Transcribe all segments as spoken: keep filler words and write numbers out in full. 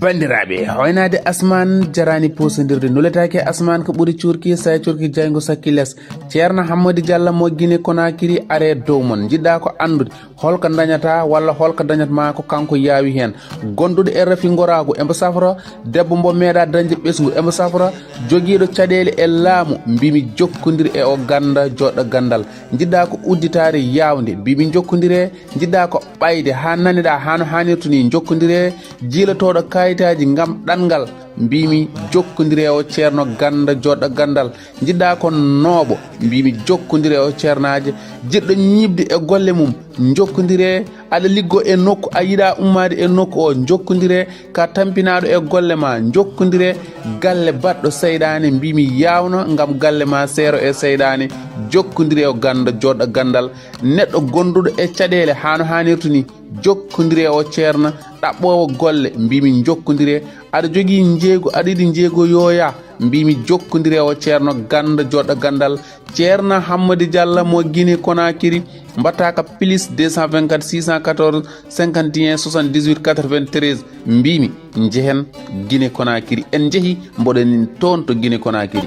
Banndiraaɓe, hoynaade asmaan jaraani puusindirde, nuletaake asmaan ko ɓuri cuurki, so a cuurki jaayngo sakki les. Ceerno Hammadi Diallo mo Guinée Conakry are dow mon. Njiɗɗaa ko anndude holko dañata walla holko dañat ma ko kanko yaawi heen. Gonduɗo e rafi ngoraagu embo safra, debbo mbo meeɗa dañde ɓesngu embo safra, jogiiɗo caɗeele e laamu, mbimi jokkondire e o ganda joɗɗo gandal. Njiɗɗaa ko udditaare yaawnde, mbimi jokkondire. Njiɗɗaa ko ɓayde haa naneɗaa haa no haanirta ni, jokkondire. Jiilotooɗo kaayitaaji ngam ɗanngal, mbimi jokkondire o ceerno ganda joɗɗo gandal. Njiɗɗaa ko nooɓo, mbimi jokkondire o ceernaajo. Jiɗɗo ñiiɓde e golle mum, jokkondire. Aɗa liggoo e nokku, a yiɗaa ummaade e nokku o, jokkondire. Ka tampinaaɗo e golle ma, jokkondire. Galle baɗɗo seyɗaane, mbimi yaawno ngam galle ma seero e seyɗaane, jokkondire o ganda joɗɗo gandal. Neɗɗo gonduɗo e caɗeele haa no haanirta ni, jokkondire o ceerno. Ɗaɓɓoowo golle, mbimi jokkondire. Aɗa jogii njeeygu, aɗa yiɗi njeeygu yooya, mbimi jokkondire o ceerno ganda joɗɗo gandal. Ceerno Hammadi Diallo mo Guinée Conakry, mbaɗtaa ka plus deux cent vingt-quatre six cent quatorze cinquante et un soixante-dix-huit quatre-vingt-treize, mbimi njehen Guinée Conakry. En njehi, mboɗo nin toon to Guinée Conakry.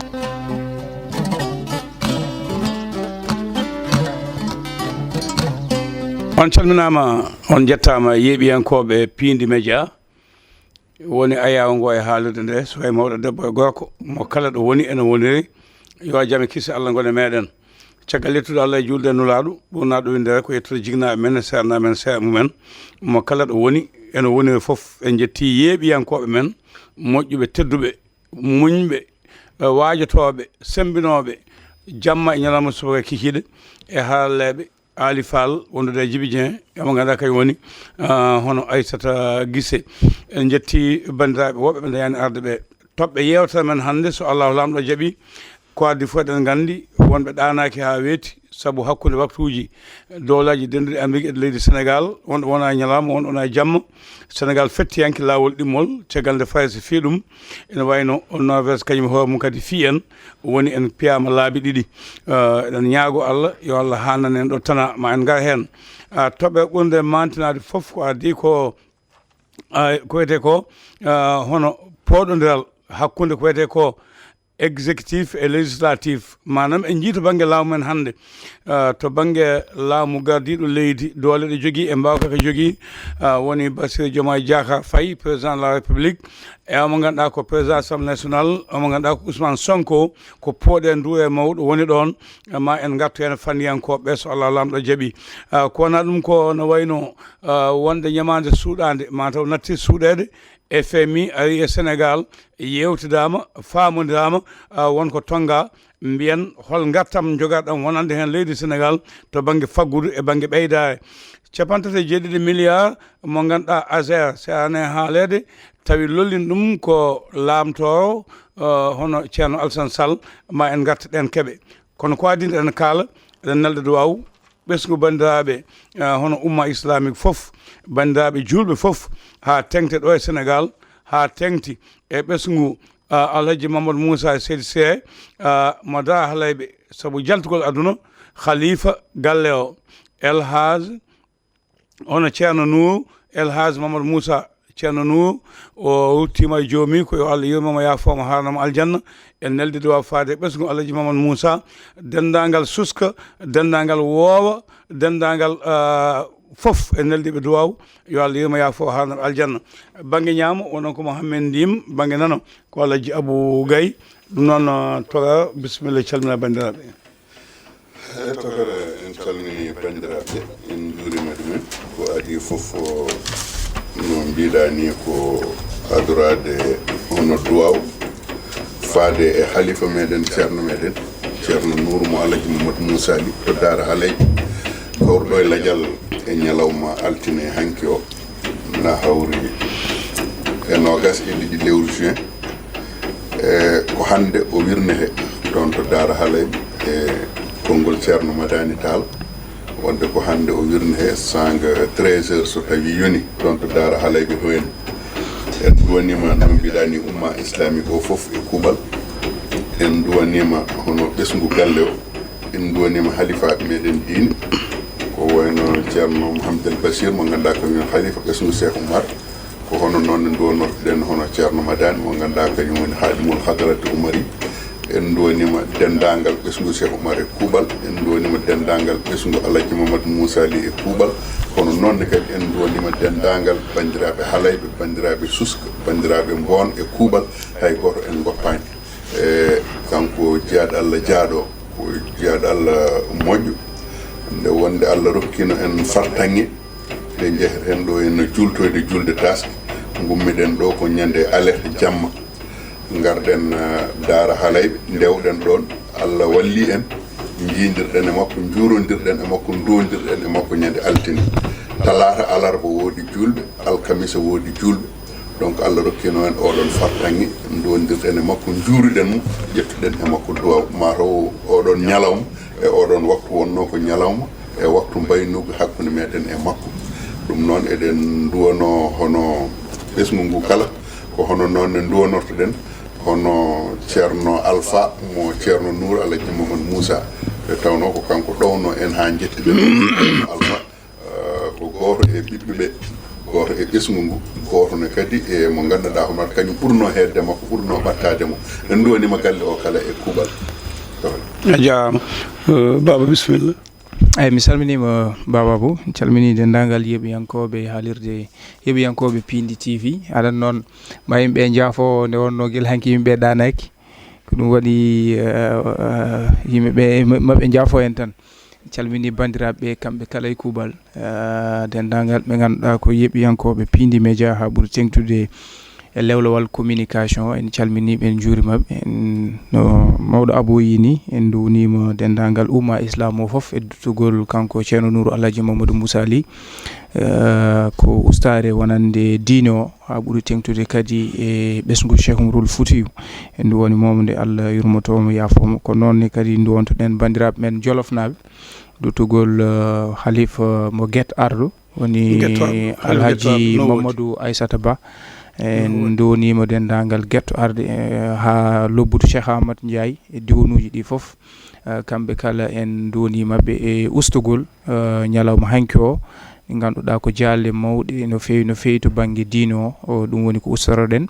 On calminaama, on njettaama, yeeɓiyankooɓe Piindi Média. Woni ayaawo ngo e haalirde nde, so wayi mawɗo debbo e gorko, mo kala ɗo woni ene woniri, yo jam e kisi Allah ngon e meɗen. Caggal yettude Allah e juulde e Nulaaɗo, ɓurnaaɗo winndere ko yettude jignaaɓe men e seernaaɓe men, seeɗa mumen, mo kala ɗo woni ene woniri fof. En njetti yeeɓiyankooɓe men, moƴƴuɓe, tedduɓe, muñɓe, e waajotooɓe, semmbinooɓe, jamma e ñalawma, subaka e kikiiɗe, e haralleeɓe, Aali Fall, wondude e Jibi Dieng, emo ngannduɗaa kañum woni, ah, hono Aissata Guissé. En njetti banndiraaɓe woɓɓe ɓe ndañaani arde ɓe. Toɓɓe yeewtere men hannde, so Allahu Laamɗo jaɓi, ko addi fof eɗen nganndi wonɓe ɗaanaaki haa weeti, sabu hakkunde waktuuji dowlaaji dennduɗi Amrik e leydi Senegaal, wonɗo wona e ñalawma, wonɗo wona e jamma. Senegaal fettiyanke laawol ɗimmol, caggal nde Farayse fii ɗum, ene wayno Norvège kañum hoore mum kadi fii en, woni en piyaama laabi ɗiɗi. Eh, eɗen ñaago Allah, yo Allah haanan en ɗo tana, ma en ngar heen. Ah, toɓɓe ɓurnde maantinaade fof ko adii ko, ah, ko wiyetee ko, ah, hono pooɗondiral hakkunde ko wiyetee ko exécutif e législatif, maanaam en njii to bannge laamu men hannde, ah, to bannge laamu gardiiɗo leydi, doole ɗe jogii e mbaawka ko jogii, ah, woni Bassirou Diomaye Diakhar Faye, président de la République, e omo ngannduɗaa ko président Assemblée nationale, omo ngannduɗaa ko Ousmane Sonko, ko pooɗe nduure mawɗo woni ɗoon, ma en ngartu heen fanniyankooɓe ɓe, so Allah Laamɗo jaɓi. Ah, ko wonaa ɗum ko no wayno, ah, wonde ñamaande suuɗaande, ma taw natti suuɗeede, F M I ari e Senegaal, yeewtidaama, faamondiraama, ah, won ko tonngaa, mbiyen hol ngartam njogaɗam wonande heen leydi Senegaal to bannge faggudu e bannge ɓeydaare. Capanɗe tati e jeeɗiɗi milliards mo ngannduɗaa Azer, so a nanii haaleede, tawi lollin ɗum ko laamtoowo, eh, hono Ceerno Alassane Sall, ma en ngartu ɗeen keɓe. Kono ko adii nde eɗen kaala, eɗen nelda duwaaw, ɓesngu banndiraaɓe, eh, hono umma islamique fof, banndiraaɓe juulɓe fof, haa teŋti ɗo e Senegaal, haa teŋti e ɓesngu, ah, Alhaji Mamadou Moussa Seydi Seye, ah, mo Daara Halayɓe, sabu jaltugol aduna, Khalifa galle o, El Hadj, hono Ceerno Nour, El Hadj Mamadou Moussa, Ceerno Nour, o ruttiima e Joomi, ko yo Allah yurmo mo, yaafo mo, haarana mo aljanna. En neldi duwaaw faade e ɓesngu Alhaji Mamadou Moussa, denndaangal Suska, denndaangal Woowa, denndaangal, ah, fof, en neldi ɓe duwaaw, yo Allah yurmo, yaafo, haarana ɓe aljanna. Bannge ñaamo, wonon ko Mohamed Ndim, bannge nano, ko Alhaji Abou Gaye. Ɗum noon, ah, Togara, bisimilla, calmina banndiraaɓe. Eyi, Togara, en calmini banndiraaɓe, en njuurima ɗumen. Ko adii fof, o, no mbiɗa ni, ko adoraade hono duwaaw faade e halifa meɗen, ceerno meɗen, Ceerno Nour mo Alhaji Mamadou Moussa Ly to Daara Halayɓe, kawruɗo e lajal e ñalawma altine hanki o, na hawri e noogas e ɗiɗi lewru juin. E ko hannde o wirnete toon to Daara Halayɓe e konngol Ceerno Madani Tall, wonde ko hannde o wirnete saanga treize heures, so tawi yoni, toon to Daara Halayɓe to en. En duwanima, no mbiɗa ni, umma islamique o fof e kuuɓal. En duwanima hono ɓesngu galle o. En duwanima halifaaɓe meɗen diine, ko wayno Ceerno Mouhamadou El Bachir, mo ngannduɗaa ko woni halifa ɓesngu Cheikh Oumar. Ko hono noon nduwanortoɗen hono Ceerno Madani mo ngannduɗaa kañum woni Haadimul Hadarati Umari. En nduwanima denndaangal ɓesngu Cheikh Oumar e Kuuɓal, en nduwanima denndaangal ɓesngu Alhaji Mamadou Moussa Ly e Kuuɓal. Kono noon ne kadi en nduwanima denndaangal banndiraaɓe Halayɓe, banndiraaɓe Suska, banndiraaɓe Mboon e Kuuɓal, hay gooto en ngoppaani. E kanko jiyaaɗo Allah jaaɗo, ko jiyaaɗo Allah moƴƴo. Nde wonde Allah rokkino en fartaŋŋe, ɗe njeheten ɗo en juultoyde juulde taaske. Ngummiɗen ɗo ko ñande alerte jamma. Ngarɗen, eh, Daara Halayɓe, ndewɗen ɗoon. Allah walli en, njiidirɗen e makko, njuurondirɗen e makko, nduwondirɗen e makko ñande altine. Talaata, alarba woodi juulɓe, alkamisa woodi juulɓe. Donc, Allah rokkino en oɗon fartaŋŋe, nduwondirɗen e makko, njuuruɗen mo, ƴettuɗen e makko duwaaw. Mataw oɗon ñalawma e oɗon waktu wonno ko ñalawma e waktu mbaynugu hakkunde meɗen e makko. Ɗum noon eɗen nduwano hono ɓesngu ngu kala, ko hono noon ne nduwanortoɗen hono Ceerno Alfa mo Ceerno Nuur Alhaji Mamadou Moussa, nde tawnoo ko kanko ɗowno en haa njettiɗen Alfa. Eh, ko gooto e ɓiɓɓe ɓe, gooto e ɓesngu ngu, gooto ne kadi e mo ngannduɗaa hono kañum ɓurno heedde makko, ɓurno ɓattaade mo. En nduwanima galle o kala e kuuɓal. A jaaraama. Eh, Baaba, bisimilla. Eyi, mi salminiima, Baaba Abou. Mi salminii denndaangal yeeɓiyankooɓe haalirde, yeeɓiyankooɓe Piindi T V. Aɗa noon, ma yimɓe njaafo nde wonnoo gila hanki yimɓe ɗaanaaki. Ko ɗum waɗi, eh, eh, yimɓe ɓe, ma ɓe njaafo en tan. Calmini banndiraaɓe ɓe, kamɓe kala e kuuɓal, eh, denndaangal ɓe ngannduɗaa ko yeeɓiyankooɓe Piindi Média haa ɓuri teeŋtude e lewlewal communication. En calminii ɓe, en njuuriima ɓe. En, no mawɗo Abou wiyi ni, en nduwniima denndaangal umma Islam o fof e duttugol kanko Ceerno Nuuru Alhaji Mamadou Moussa Ly, eh, ko ustaare wonande diine o, haa ɓuri teeŋtude kadi e ɓesngu Cheikh Oumarul Foutiyou. En nduwanii mo, nde Allah yurmoto mo, yaafo mo. Ko noon ne kadi nduwontoɗen banndiraaɓe men Jolofnaaɓe, duttugol, eh, Halifa mo Guet Ardo, woni Guetto, Halifa Guetto Alhaji Ardo, no woodi. Mamadou Aissata Ba. En nduwniima denndaangal Guetto Ardo, eh, haa lobbudu Cheikh Ahmad Ndiaye e diwaanuuji ɗi fof. Eh, kamɓe kala en nduwniima ɓe e ustugol, eh, ñalawma hanki o, ɗi ngannduɗaa ko jaalle mawɗe no feewi, no feewi to bannge diine o. O, ɗum woni ko ustaroɗen.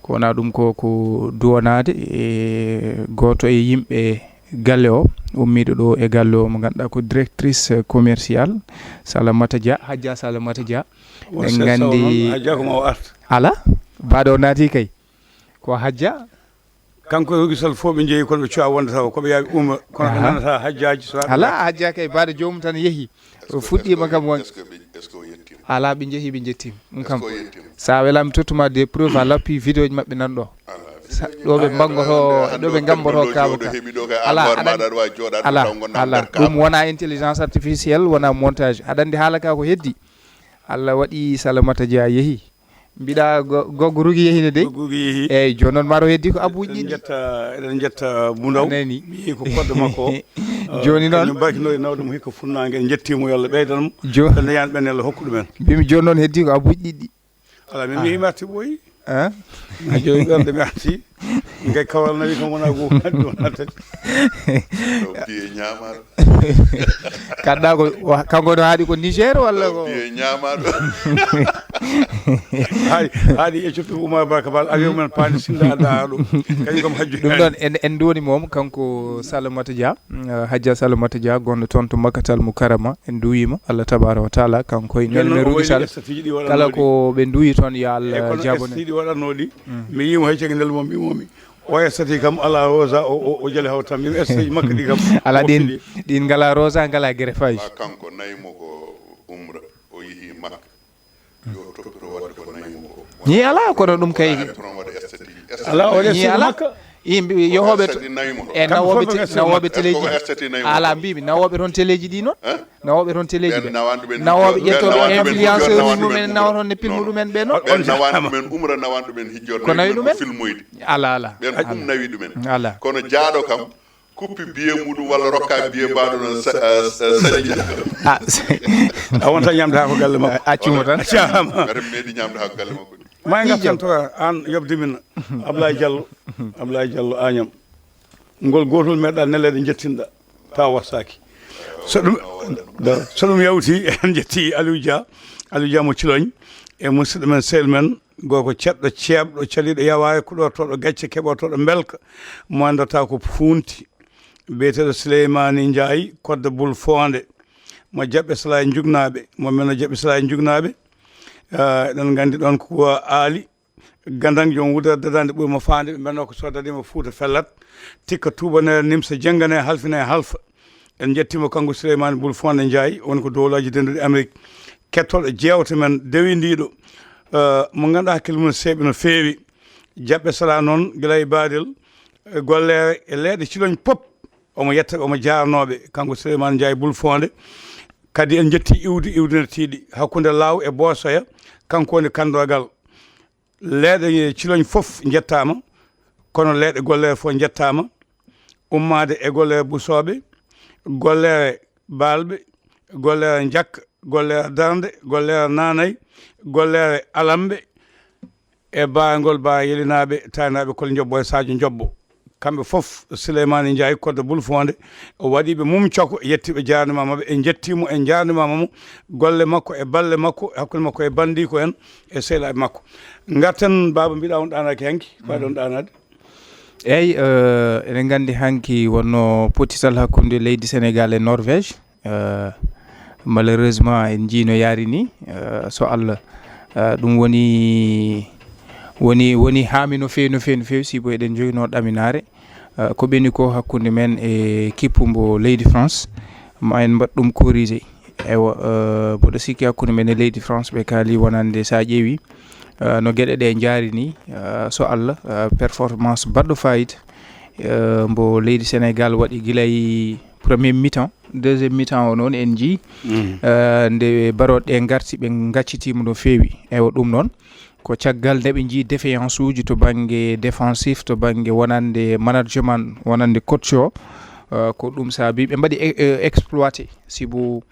Ko wonaa ɗum ko, ko duwanaade e gooto e yimɓe galle o, ummiiɗo ɗo e galle o, mo ngannduɗaa ko directrice commerciale, Salamata Dia, Hajja Salamata Dia. Eɗen nganndi Hajja ko ma o arta. Alaa, mbaɗo o naati kay. Ko Hajja. Kanko e Rougui Sall fof ɓe njehi, kono ɓe cuwa wonde taw ko ɓe yaawi umra, kono ɓe nanata hajjaaji so. Alaa, Hajja kay, mbaɗo joomum tan yehi. O fuɗɗiima kam won. Est-ce que ɓe, est-ce que o yettiima? Alaa, ɓe njehi, ɓe njettiima. Ɗum kam. Est-ce que o yettiima? Sa welaama, mi tottuma des preuves à l'appui, vidéo ji maɓɓe nan ɗo. Alaa, sa-, vidéo ji ɗo ɓe maɓɓe mbanngoto, nan ɗo, ɗo ɓe hannde o ngamboto keblo kaaba jooɗo ka. Heɓi ɗo ka alaa, armoire aɗa, maɗa aɗa waawi jooɗaade alaa, taw ngonɗaa alaa. Nder kaaba. Ɗum wonaa intelligence artificielle, wonaa montage. Aɗa anndi haala ka ko heddi. Allah waɗi Salamata Dia yehi. Mbiɗa go-, goggo Rougui yehino dey? Goggo Rougui yehi. Eyyi, jooni noon maro heddi ko abuuji ɗiɗi. Eɗen njetta, eɗen njetta Bou Ndaw. A nani? Mi yehi ko koddo makko o. Jooni noon. Kañum bakino e nawde mo hikka funnaange, en njettii mo, yo Allah ɓeydan mo. Jo-, ɓe ndeyani ɓen, yo Allah hokku ɗumen. Mbimi jooni noon heddi ko abuuji ɗiɗi. Alaa, min mi yehi mi arti ɓooyi. Hein? A joyi ɓernde mi arti. Ngay kawal nawi kam wona goo, ɗum wona tati. Ɗo piye ñaamaɗo. Kadda ko, wa-, kanko no haaɗi ko Niger walla ko? Ɗo piye ñaamaɗo. Haaɗi, haaɗi e cottu Oumar Ba Kabal, avion men paani sinda adda haa ɗo. Kañum kam hajju. Ɗum ɗon en, en nduwani mom kanko Salamata Dia, mm, Hajja Salamata Dia, gonɗo toon to Makkatal Mukarrama. En nduwiima Allah tabaaraka wa taala, kanko e Nelme Rougui Sall. Kala ko ɓe nduwi toon, yo Allah jaabone. Ɗi waɗatnoo ɗi. Mm. Mi yiimo hay caggal nde mo mbiimo mi, o estati kam ala rosa, o, o, o jali haw tan. Min estati makka ɗi kam. Ala ɗin, ɗin ngala rosa, ngala greffage. Ma kanko nayi mo ko umra, o yehi makka. Yo toppito waɗde ko nayi mo ko. Ni ala, kono ɗum kay. Wala heen ko noon waɗa estati. Ala, o estati makka. Yimɓe yehooɓe to, e nawooɓe te-, nawooɓe teleeji. Ala, mbiimi nawooɓe toon teleeji ɗi noon. Hein? Nawooɓe toon teleeji ɓe. Nawooɓe ƴettooɓe influenceur mumen, nawa toon ne pilmu ɗumen ɓe noon. Ɓen nawan ɗumen umra, nawan ɗumen hijjorde, ko nawi ɗumen filmoyde. Ala, ala. Ɓen ɗum nawi ɗumen. Ala. Kono jaaɗo kam, kuppi biye muɗum walla rokka biye mbaɗo noon sa-, sa-, saɗi. Ah, a wonta ñamde haa ko galle makko. Accuma tan. Accama. Ngara meɗi ñamde haa ko galle makko. Ma en ngartan to an yoɓde min Ablaye Diallo. Ablaye Diallo Agnam. Ngol gootol meeɗa neleede njettinɗa, taw wasaaki. So ɗum, so ɗum yawti, en njetti Aliou Dia, Aliou Dia mo Ciloñ, e musidɗo men, sehil men, gorko ceɗɗo, ceeɓɗo, caliiɗo yawaare, kuɗortooɗo gacce, keɓortooɗo mbelka, mo anndata ko fuunti, biyeteeɗo Sileymaani Njaay, Kodda Bul Foonde, mo Jaɓɓe Salaa Njugnaaɓe, mo men o Jaɓɓe Salaa Njugnaaɓe. Ah, eɗen nganndi ɗoon ko Aali Gandang, joom wudere dadande ɓuri mo faande, ɓe mbenno ko so dadima Fuuta fellat, tikka tuubanere, nimsa jengane, halfine halfa. En njettima kanko Souleymane Bul Fonde Ndiaye, woni ko dowlaji denduɗi Amérique. Kettol e jeewte men dewindiɗo, eh, mo ganduɗa hakkille mum seeɓi no feewi. Jaɓɓe sala noon, gila e Badel, eh, gollere e leeɗe Ciloñ pop, omo yetta, omo jaarnoɓe, kanko Souleymane Ndiaye Bul Fonde. Kadi en jetti iwdi, iwdi no tiiɗi hakkunde Laaw e Boosoya, kanko woni kandogal. Leeɗe Ciloñ fof njettaama, kono leeɗe gollere fof njettaama, ummaade e gollere Busooɓe, gollere Baalɓe, gollere Njakka, gollere Darnde, gollere Naanay, gollere Alamɓe, e baangol Ba Yelinaaɓe, Taanaaɓe Kol Njobbo e Sadio Njobbo. Kamɓe fof, Souleymane Ndiaye, Kodda Bul Fonde, o waɗi ɓe mum coko, yetti ɓe, jaarnima maɓɓe, en jetti mo, en jaarnima mo, golle makko e balle makko, hakkunde makko e bandiko en, e sehilaɓe makko. Garten, Baba, mbiɗa on ɗaanaki hanki, ko waɗi on ɗaanade? Eyyi, eh, eɗen nganndi hanki wonno pottital hakkunde leydi Sénégal e Norvège. Eh, malheureusement, en njii no yaari ni, eh, so Allah, eh, ɗum woni, woni, woni haami no feewi, no feewi, no feewi, sibu eɗen njoginoo ɗaminaare. Eh, ko ɓeni ko hakkunde men e kippu mbo leydi France, ma en mbaɗ ɗum corrigé. Ewa, eh, mboɗo sikki hakkunde men e leydi France, ɓe kaali wonande, so a ƴeewi, eh, no geɗe ɗe njaari ni, eh, so Allah, eh, performance baɗɗo fayida, eh, mbo leydi Sénégal waɗi gila e premier mi-temps, deuxième mi-temps o noon en njii, eh, nde baroɗe ɗe ngarti, ɓe ngaccitiima no feewi. Ewa, ɗum noon ko caggal nde ɓe njii défaillance uji to bannge défensif, to bannge wonande management, wonande coach o. Eh, ko ɗum saabi ɓe mbaɗi e-, e-, exploité, sibu,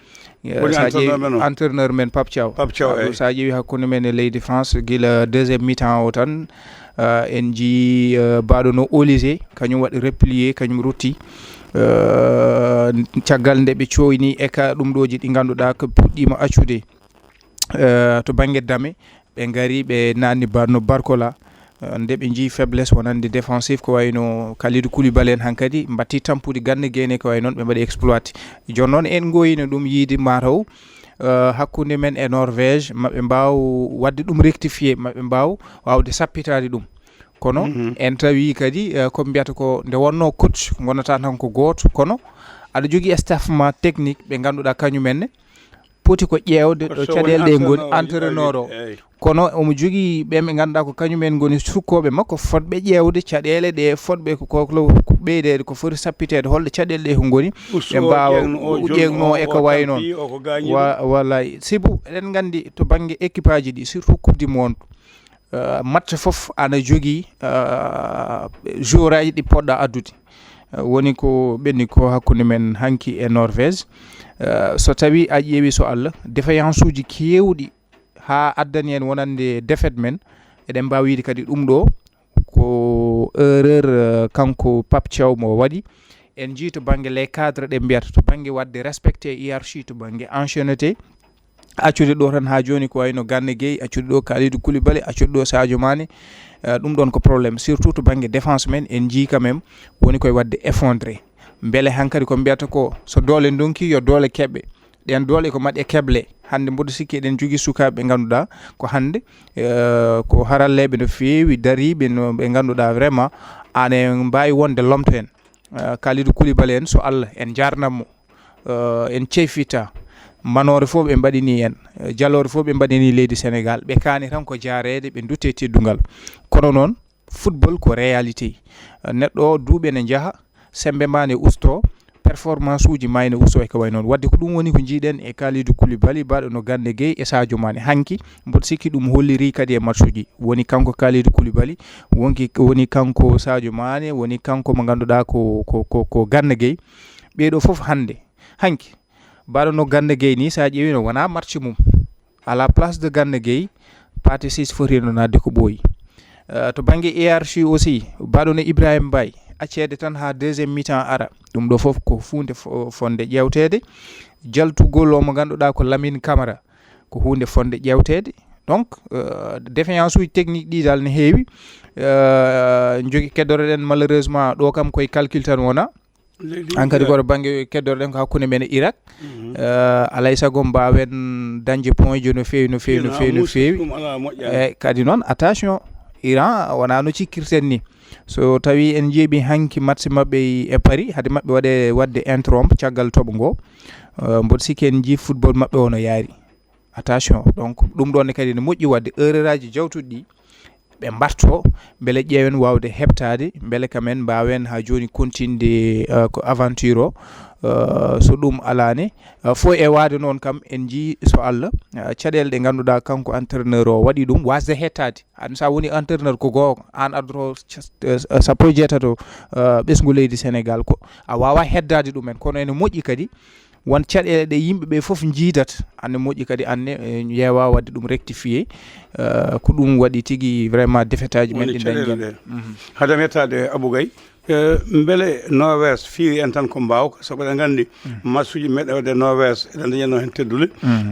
eh, Woni sa ƴeewi entraîneur men o? Entraîneur men Pape Thiaw. Pape Thiaw, Sabu eyi. Sa ƴeewi hakkunde men e leydi France, gila deuxième mi-temps o tan, eh, en njii, eh, baɗo no Olise, kañum waɗi replié, kañum rutti. Eh, caggal nde ɓe coyni e ka ɗum ɗoji ɗi ngannduɗaa ko puɗɗiima accude, eh, to bannge dame, ɓe ngari, ɓe nanni Bar-, no Barcola, eh, nde ɓe njii faiblesse wonande défensif, ko wayno Kalidou Koulibaly en hankadi, mbatti tampude Gana Gueye ne, ko way noon ɓe mbaɗi exploité. Jooni noon en ngoyino ɗum yiide mataw, eh, hakkunde men e Norvège, maɓe mbaaw waɗde ɗum rectifié, maɓe mbaaw waawde sappitaade ɗum. Kono Mhm. en tawi kadi, eh, ko mbiyata ko nde wonno coach ngonata tan ko gooto, kono aɗa jogii staff ma technique ɓe ngannduɗaa kañum en ne poti ko ƴeewde ɗo Coach o woni caɗeele ɗe ngoni, entraîneur o, entraîneur o. Eyi. Kono omo jogii ɓe ɓe ngannduɗaa ko kañum en ngoni sukkooɓe makko, fotɓe ƴeewde caɗeele ɗe, fotɓe ko, ko, ko ɓeydeede, ko foti sappiteede, holɗo caɗeele ɗe ko ngoni, Ustu ɓe o mbaawa ƴeeŋno o, u-, jonno ƴeeŋno o, e ko o wayi noon. Tampi, o ko gaañuɗo. Wa-, wallay. Sibu eɗen nganndi to bannge équipe aji ɗi, surtout Coupe du Monde, eh, match fof ana jogii, eh, joueur aji ɗi poɗɗa addude. Eh, woni ko ɓenni ko hakkunde men hanki e Norvège. Eh, so tawi a ƴeewi, so Allah, défaillance uji keewɗi haa addani en wonande défaite men, eɗen mbaawi wiide kadi ɗum ɗo ko erreur, eh, kanko Pape Thiaw mo waɗi. En njii to bannge les cadres ɗe mbiyata, to bannge waɗde respecté hiérarchie, to bannge ancienneté, accude ɗo tan haa jooni ko wayno Gana Gueye, accude ɗo Kalidou Koulibaly, accude ɗo Sadio Mané. Eh, ɗum ɗon ko problème, surtout to bannge défense men, en njii quand même woni koye waɗde effondré. Mbele hankadi ko mbiyata ko so doole ndonki, yo doole keɓe. Ɗen doole ko maɗɗe keble. Hannde mboɗo sikki eɗen jogii sukaaɓe ɓe ngannduɗaa ko hannde, eh, ko haralleeɓe no feewi, dariiɓe no ɓe ngannduɗaa vraiment ana mbaawi wonde lomto en. Eh, Kalidou Koulibaly en, so Allah, en njaarnat mo. Eh, en ceyfita manoore fof ɓe mbaɗini en, eh, jaloore fof ɓe mbaɗini leydi Sénégal. Ɓe kaani tan ko jaareede, ɓe dutte teddungal. Kono noon, football ko réalité. Eh, neɗɗo o, duuɓi ene njaha, sembe ma ne usto, performance uji ma ene usto e ko way noon. Wadde ko ɗum woni ko njiiɗen e Kalidou Koulibaly, baɗo no Gana Gueye e Sadio Mané. Hanki, mboɗo sikki ɗum holliri kadi e match uji. Woni kanko Kalidou Koulibaly, wonki, woni kanko Sadio Mané, woni kanko mo ngannduɗaa ko, ko, ko, ko Gana Gueye. Ɓee ɗo fof hannde, hanki, baɗo no Gana Gueye ni, sa ƴeewi no wona match mum. À la place de Gana Gueye, Pathé Ciss foti no nadde ko ɓooyi. Eh, to bannge hiérarchie aussi, baɗo no Ibrahima Mbaye, acceede tan haa deuxième mi-temps ara. Ɗum ɗo fof ko huunde fo- fonde ƴeewteede. Jaltugol o mo ngannduɗaa ko Lamine Camara, ko huunde fonde ƴeewteede. Donc, euh, défaillance uji technique ɗi dal ne heewi. Euh, jogi keddoro ɗen malheureusement ɗo kam koye calcul tan wona. An kadi koto bannge keddoro ɗen ko hakkunde men e Irak. Euh, alay sago mbaawen dañde point jo no feewi, no feewi, no feewi, no feewi. E kadi noon, attention, Iran wonaa no cikkirten ni. So tawi en njeeɓi hanki match maɓɓe e Paris, hade maɓɓe waɗe, waɗde un trompe caggal toɓo ngo, euh, mboɗo sikki en njii football maɓɓe o no yaari. Attention, donc ɗum ɗon ne kadi ne moƴƴi waɗde erreur aji jawtuɗi ɗi ɓe mbarto, mbele ƴeewen waawde heɓtaade, mbele kam en mbaawen haa jooni continde, euh, ko aventure o. Euh, so ɗum alaani, euh, fof e waade noon kam en njii so Allah, euh, caɗeele ɗe ngannduɗaa kanko entraîneur o waɗi ɗum waasde hettaade. An so a woni entraîneur ko goonga, an addoto c- euh, sappo e jeetato, euh, ɓesngu leydi Sénégal ko a waawaa heddaade ɗum en, kono ene moƴƴi kadi won caɗeele ɗe yimɓe ɓe fof njiidata, anne moƴƴi kadi anne, eh, ƴeewa waɗde ɗum rectifié, euh, ko ɗum waɗi tigi vraiment défaite aji men ɗi dañi. Hade mi yettaade Abou Gaye, euh, mbele Norvège fiiri en tan ko mbaawka, sabu eɗen nganndi match uji meɗe waɗde Norvège eɗen dañatno heen teddule.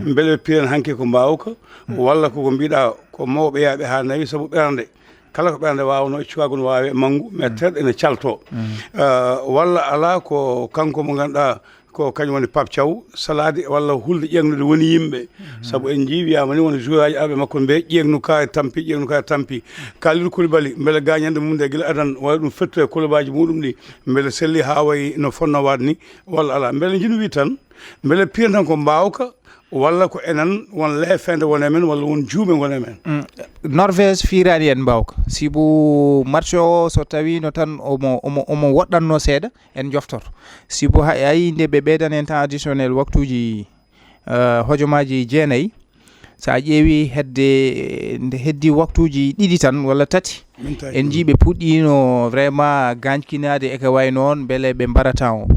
Mbele ɓe piiri en hanki ko mbaawka, walla koko mbiɗa ko mawɓe yaaɓe haa nawi sabu ɓernde. Kala ko ɓernde waawnoo e cukaagu no waawi e manngu, mais terɗe ene caltoo. Euh, walla alaa ko kanko mo ngannduɗaa ko kañum woni Pape Thiaw, salaade walla hulde ƴeeŋnude woni yimɓe. Sabu en njii wiyaama ni won joueur aji arɓe makko mbe ƴeeŋnu ka e tampi, ƴeeŋnu ka e tampi. Kalidou Koulibaly, mbele gaañande mum nde gila adan waɗi ɗum fettu e kolobaji muɗum ɗi, mbele selli haa wayi no fonnoo waade ni, walla alaa. Mbele njin wi tan, mbele piyen tan ko mbaawka, walla ko enen won leefeende won e men, walla won juume ngon e men? Mm. Norvège fiiraani en mbaawka. Sibu match o, so tawiino tan omo, omo, omo woɗɗatno seeɗa, en njoftoto. Sibu hay, hay nde ɓe ɓeydani en temps additionnel waktuuji, eh, hojomaaji jeenayi, so a ƴeewi hedde, nde heddi waktuuji ɗiɗi tan walla tati, en njii ɓe puɗɗiino vraiment gaañkinaade e ko wayi noon, mbele ɓe mbarata o.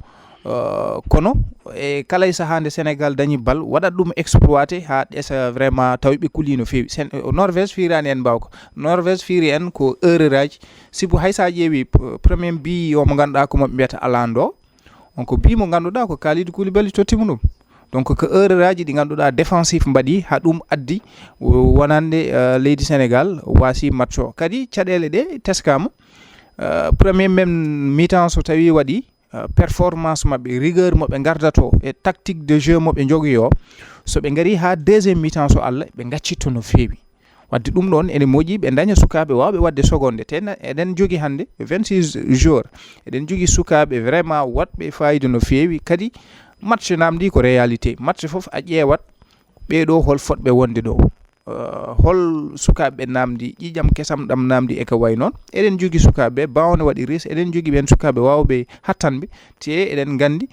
Euh, kono e kala e sahaa nde Sénégal dañi bal, waɗat ɗum exploité haa ɗesa vraiment, tawi ɓe kulii no feewi. Sen- Norvège fiiraani en mbaawka. Norvège fiiri en ko erreur aji. Sibu hay so a ƴeewi p- premier bi o mo ngannduɗaa ko mo ɓe mbiyata Alando, on ko bi mo ngannduɗaa ko Kalidou Koulibaly tottimo ɗum. Donc ko erreur aji ɗi ngannduɗaa défensif mbaɗi haa ɗum addi wonande, euh, leydi Sénégal waasi match o. Kadi caɗeele ɗe teskaama. Euh, premier même mi-temps so tawi waɗi, euh, performance maɓɓe, rigueur mo ɓe ngardato e tactique de jeu mo ɓe njogii o, so ɓe ngarii haa deuxième mi-temps so Allah, ɓe ngaccitto no feewi. Wadde ɗum ɗoon ene moƴƴi ɓe ndaña sukaaɓe waawɓe waɗde seconde. Te na- eɗen njogii hannde vingt-six joueurs. Eɗen njogii sukaaɓe vraiment waɗɓe fayida no feewi. Kadi match namdi ko réalité. Match fof a ƴeewat ɓee ɗo hol fotɓe wonde ɗo. Euh, hol sukaaɓe ɓe namdi, ƴiƴam kesam ɗam namdi e ko wayi noon. Eɗen njogii sukaaɓe baawno waɗi ris, eɗen njogii ɓeen sukaaɓe waawɓe hattanɓe. Te eɗen nganndi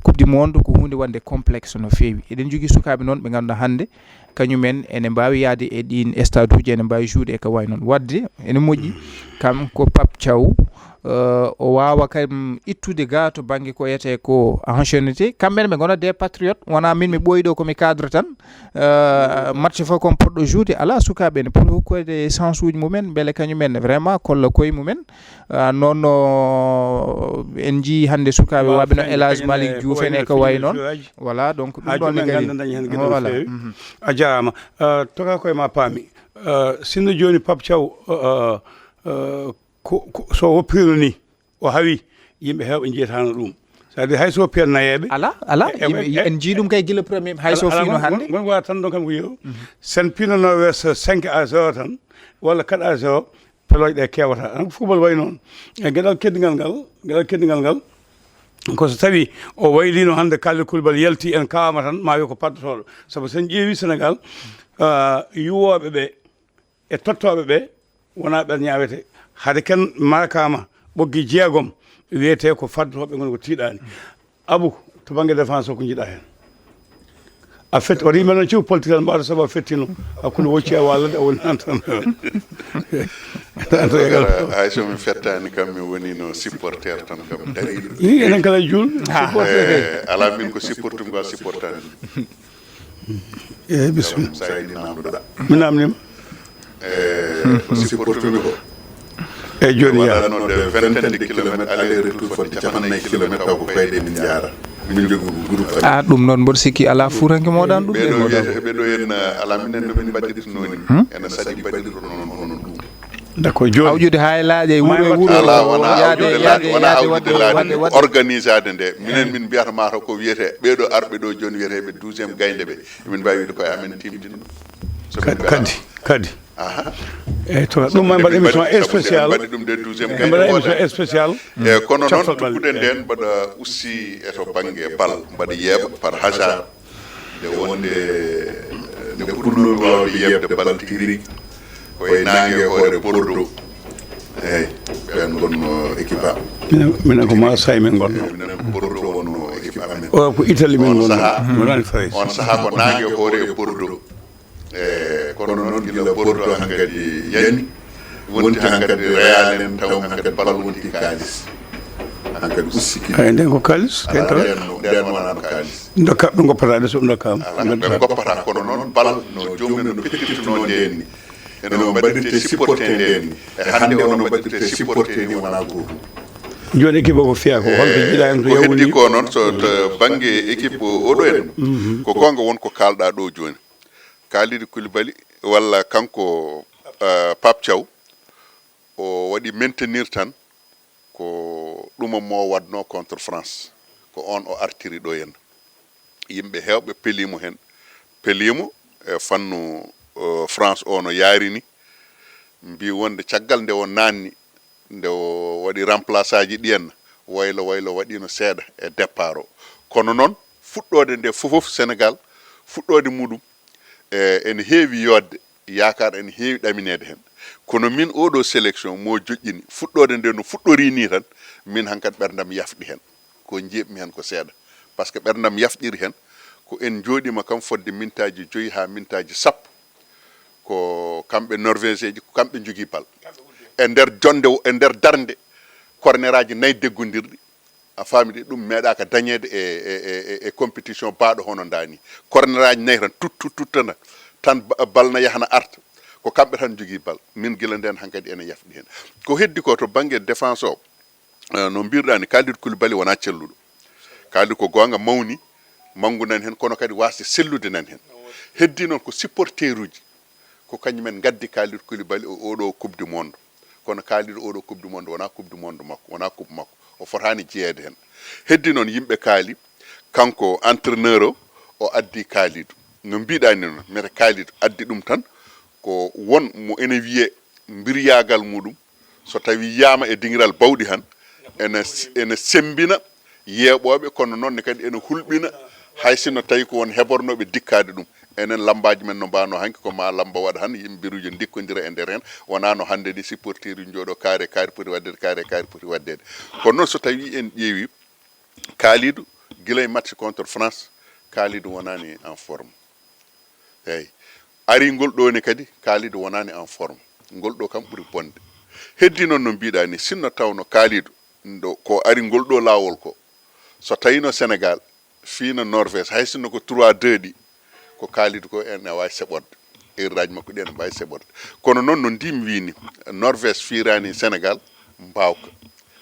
Coupe du Monde ko huunde wonde complexe no feewi. Eɗen njogii sukaaɓe noon ɓe ngannduɗaa hannde kañum en ene mbaawi yahde e ɗiin stade uji, ene mbaawi jouer e ko wayi noon. Wadde ene moƴƴi kam ko Pape Thiaw, euh, o waawa kam ittude ga to bannge ko wiyetee ko ancienneté. Kamɓe ne ɓe ngona des patriotes, wonaa min mi ɓooyi ɗo ko mi cadre tan. Euh, match fof kon poɗɗo jouer, alaa sukaaɓe ne poti hokkude chance uji mumen, mbele kañum en vraiment kolla koye mumen. Ah, noon no en njii hannde sukaaɓe waɓe no El Hadj Malick Diouf en e ko wayi noon. Voilà, donc ɗum ɗon ne kadi. Voilà. Mhm. A jaaraama. Euh, toka koye ma paami. Euh, sinno jooni Pape Thiaw, euh, euh, ko, ko, so woppirino ni, o hawi, yimɓe heewɓe njiyataano ɗum. C'est-à-dire hay so piyan nayeeɓe. Ala, ala, e, e, yimɓe, e, en njii ɗum kay gila premier, hay so ala, ala, fiino hannde. Gon, gon, gon tan ɗon kam ko yo. Mhm. Sen piino Norvège cinq à zéro tan, walla quatre à zéro, pelooje ɗe keewata. Tan ko football wayi noon. E geɗal keddigal ngal, geɗal keddigal ngal, ko so tawi o wayliino hannde Kalidou Koulibaly yalti en kawaama tan, ma wiy ko paddotooɗo. Sabu sen ƴeewi Sénégal, ah, yuwooɓe ɓe, e tottooɓe ɓe wonaa ɓe ñaawete. Hade ken markaama ɓoggi jeegom, wiyetee ko faddotooɓe ngoni ko tiiɗaani. Abu, to bannge défense o ko njiɗa heen? A fet, o rima noon ciw political mbaɗa sabu a fettino hakkunde wocci e wallade o woni entraîneur. Hay so mi fettaani kam, mi woni no supporter tan kam dariiɗo. Ni enen kala juul supporter. Eh, ala min ko supporter mi ko a supportani. Eyyi, bisimilla. Sa yiɗi namdoɗa. Mi namnima. Eh, ko supportumi ko. Eyi, jooni yaha. Waɗatnoo de vingtaine de kilomètres aller retour, fodde capannayyi kilomètres, taw ko koyɗe min njaara. Min njogii ko groupe. Ah, ɗum noon mboɗo sikki alaa fuuranke moɗon ɗum de, ɓeɗo moɗon. Wiyete ɓeɗo en, ala minen no min mbaɗirtuno ni. Ena saɗi mbaɗirɗo noon hono ɗum. D'accord, jooni. Awjude haa e laaƴa e wuro e wuro. Ala, wona yaade, awjude yaade, laaƴa, wona yaade, awjude waɗde, laaƴa, waɗde, waɗde. Organisade nde. Minen min mbiyata mata ko wiyete ɓeɗo arɓe ɗo jooni wiyeteɓe douzième gaynde ɓe. Min mbawi wiyde koye amen timtino. So min kadi, mbaɗa kadi, kadi. Aha. Eyi, to ɗum ma mbaɗ émission spécial. Mbaɗi ɗum de douzième gaynde mbaɗa émission spécial. Eyi, kono noon tuggude nden mbaɗa aussi e to bangge bal, mbaɗa yeeɓa par hasard. Nde wonde, nde puɗɗomi wawde yeɓde bal tigi rigi, ko e naange hoore Bordeaux. Eyi, ɓen ngonno équipe am. Minen, minen ko Marseille min ngonno. Minen ko Bordeaux wonno équipe amen. O ko Italie min ngonno. On saha, on saha ko naange hoore e Bordeaux. E, kono noon gila Bordeaux hankadi yani, wonti hankadi Real en, taw hankadi bal wonti kaalis. Hankadi usti kadi. Eyi, nden ko kaalis, ala, ken taw? Nden, nden wonano kaalis. Dokka, ɓe ngoppata de, so ɓe dokkaama. Ala, ɓe ngoppata, kono noon bal no joomum en no pettirtuno nden ni. Eno mbaɗirte supporté nden ni. E hannde ono mbaɗirte supporté ni wona gootum. Jooni équipe o ko fiya ko holto jiiɗa en to ko heddi yawni? Ko noon, so to bannge équipe o, oɗo en, ko goonga won ko kaalɗa ɗo jooni. Kalidou Koulibaly walla kanko, eh, Pape Thiaw, o waɗi maintenir tan ko ɗuma mo waɗno contre France, ko on o artiri ɗo henna. Yimɓe heewɓe peliimo heen, peliimo e fannu, eh, France o no yaarini, mbi wonde caggal nde o naanni, nde o waɗi remplaçaji ɗi henna, waylo waylo waɗino seeɗa e départ o. Kono noon, fuɗɗoode nde fof fof Sénégal, fuɗɗoode muɗum, e, ene heewi yooɗde, yaakaar ene heewi ɗamineede heen. Kono min oɗo sélection mo joƴƴini, fuɗɗoode nde no fuɗɗori ni tan, min hankadi ɓerdam yafɗi heen. Ko njiɗmi heen ko seeɗa. Par ce que ɓerdam yafɗiri heen, ko en njooɗima kam fodde mintaaji joyi haa mintaaji sappo. Ko kamɓe Norvégien ji, ko kamɓe njogii bal. E nder jonde, e nder darnde, corner aji nayi deggondirɗi, a faami de, ɗum meeɗaaka dañeede e, e, e, e compétition baaɗo hono ndaa ni. Corner aji nayi tan, tut, tut, tut, tan, tan ba-, bal na yahana arta. Ko kamɓe tan njogii bal. Min gila ndeen hankadi ene yafɗi heen. Ko heddi ko to bannge défense o, eh, no mbiruɗaa ni, Kalidou Koulibaly wonaa celluɗo. Kalidou ko goonga mawni, manngu nan heen, kono kadi waasde sellude nan heen. Heddi noon ko supporteruuji. Ko kañum en ngaddi Kalidou Koulibaly o oɗo Coupe du Monde. Kono Kalidou oɗo Coupe du Monde wonaa Coupe du Monde makko, wonaa coupe makko. O fotaani jeyeede heen. Heddi noon yimɓe kaali, kanko entraîneur o, o addi Kalidou. No mbiɗaa ni noon, mete Kalidou addi ɗum tan, ko won mo ene wiyee mbiryagal muɗum, so tawi yiyama e dingiral bawɗi han, ene, ene sembina yeeɓooɓe, kono noon ne kadi ene hulɓina, hay sinno tawi ko won heɓornooɓe dikkaade ɗum. Enen lammbaaji men no mbaano hanki, ko ma lammba waɗa han, yimɓe mbiruji ndikkondira e nder hen, wonaa no hannde ni supporter uji njooɗo kaari e kaari poti waɗdeede, kaari e kaari poti waɗdeede. Kono noon so tawi en ƴeewi Kalidou, gila e match contre France, Kalidou wonaani en forme. Eeyi. Ari ngol ɗoo ne kadi, Kalidou wonaani en forme. Ngol ɗoo kam ɓuri bonde. Heddi noon no mbiɗaa ni, sinno tawno Kalidou, ɗo ko ari ngol ɗoo laawol ko, so tawino Sénégal, fiina Norvège, hay sinno ko trois deux ɗi, ko Kalidou ko ene waawi seɓorde. Erreur aji makko ɗi ene mbaawi seɓorde. Kono noon no ndin wii ni, Norvège fiiraani Sénégal mbaawka.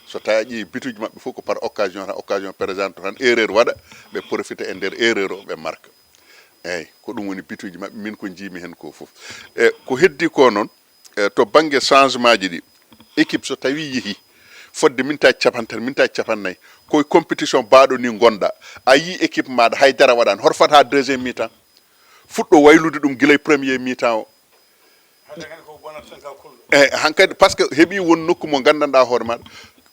So tawi a ƴeewi bituji maɓɓe fof ko par occasion tan, occasion présente tan, erreur waɗa, ɓe profita e nder erreur o, ɓe marka. Eeyi, ko ɗum woni bituji maɓɓe, min ko njiimi heen ko fof. E ko heddi ko noon, e to bannge changement ji ɗi, équipe so tawi yeehi fodde mintaji capantati, mintaji capannayyi, koye compétition baaɗo ni ngonɗa, a yii équipe maɗa hay dara waɗani, hoto fat ha deuxième mi-temps, fuɗɗo waylude ɗum gila e premier mi-temps o. E hankadi, par ce que heɓi won nokku mo gandanɗa hoore maɗa,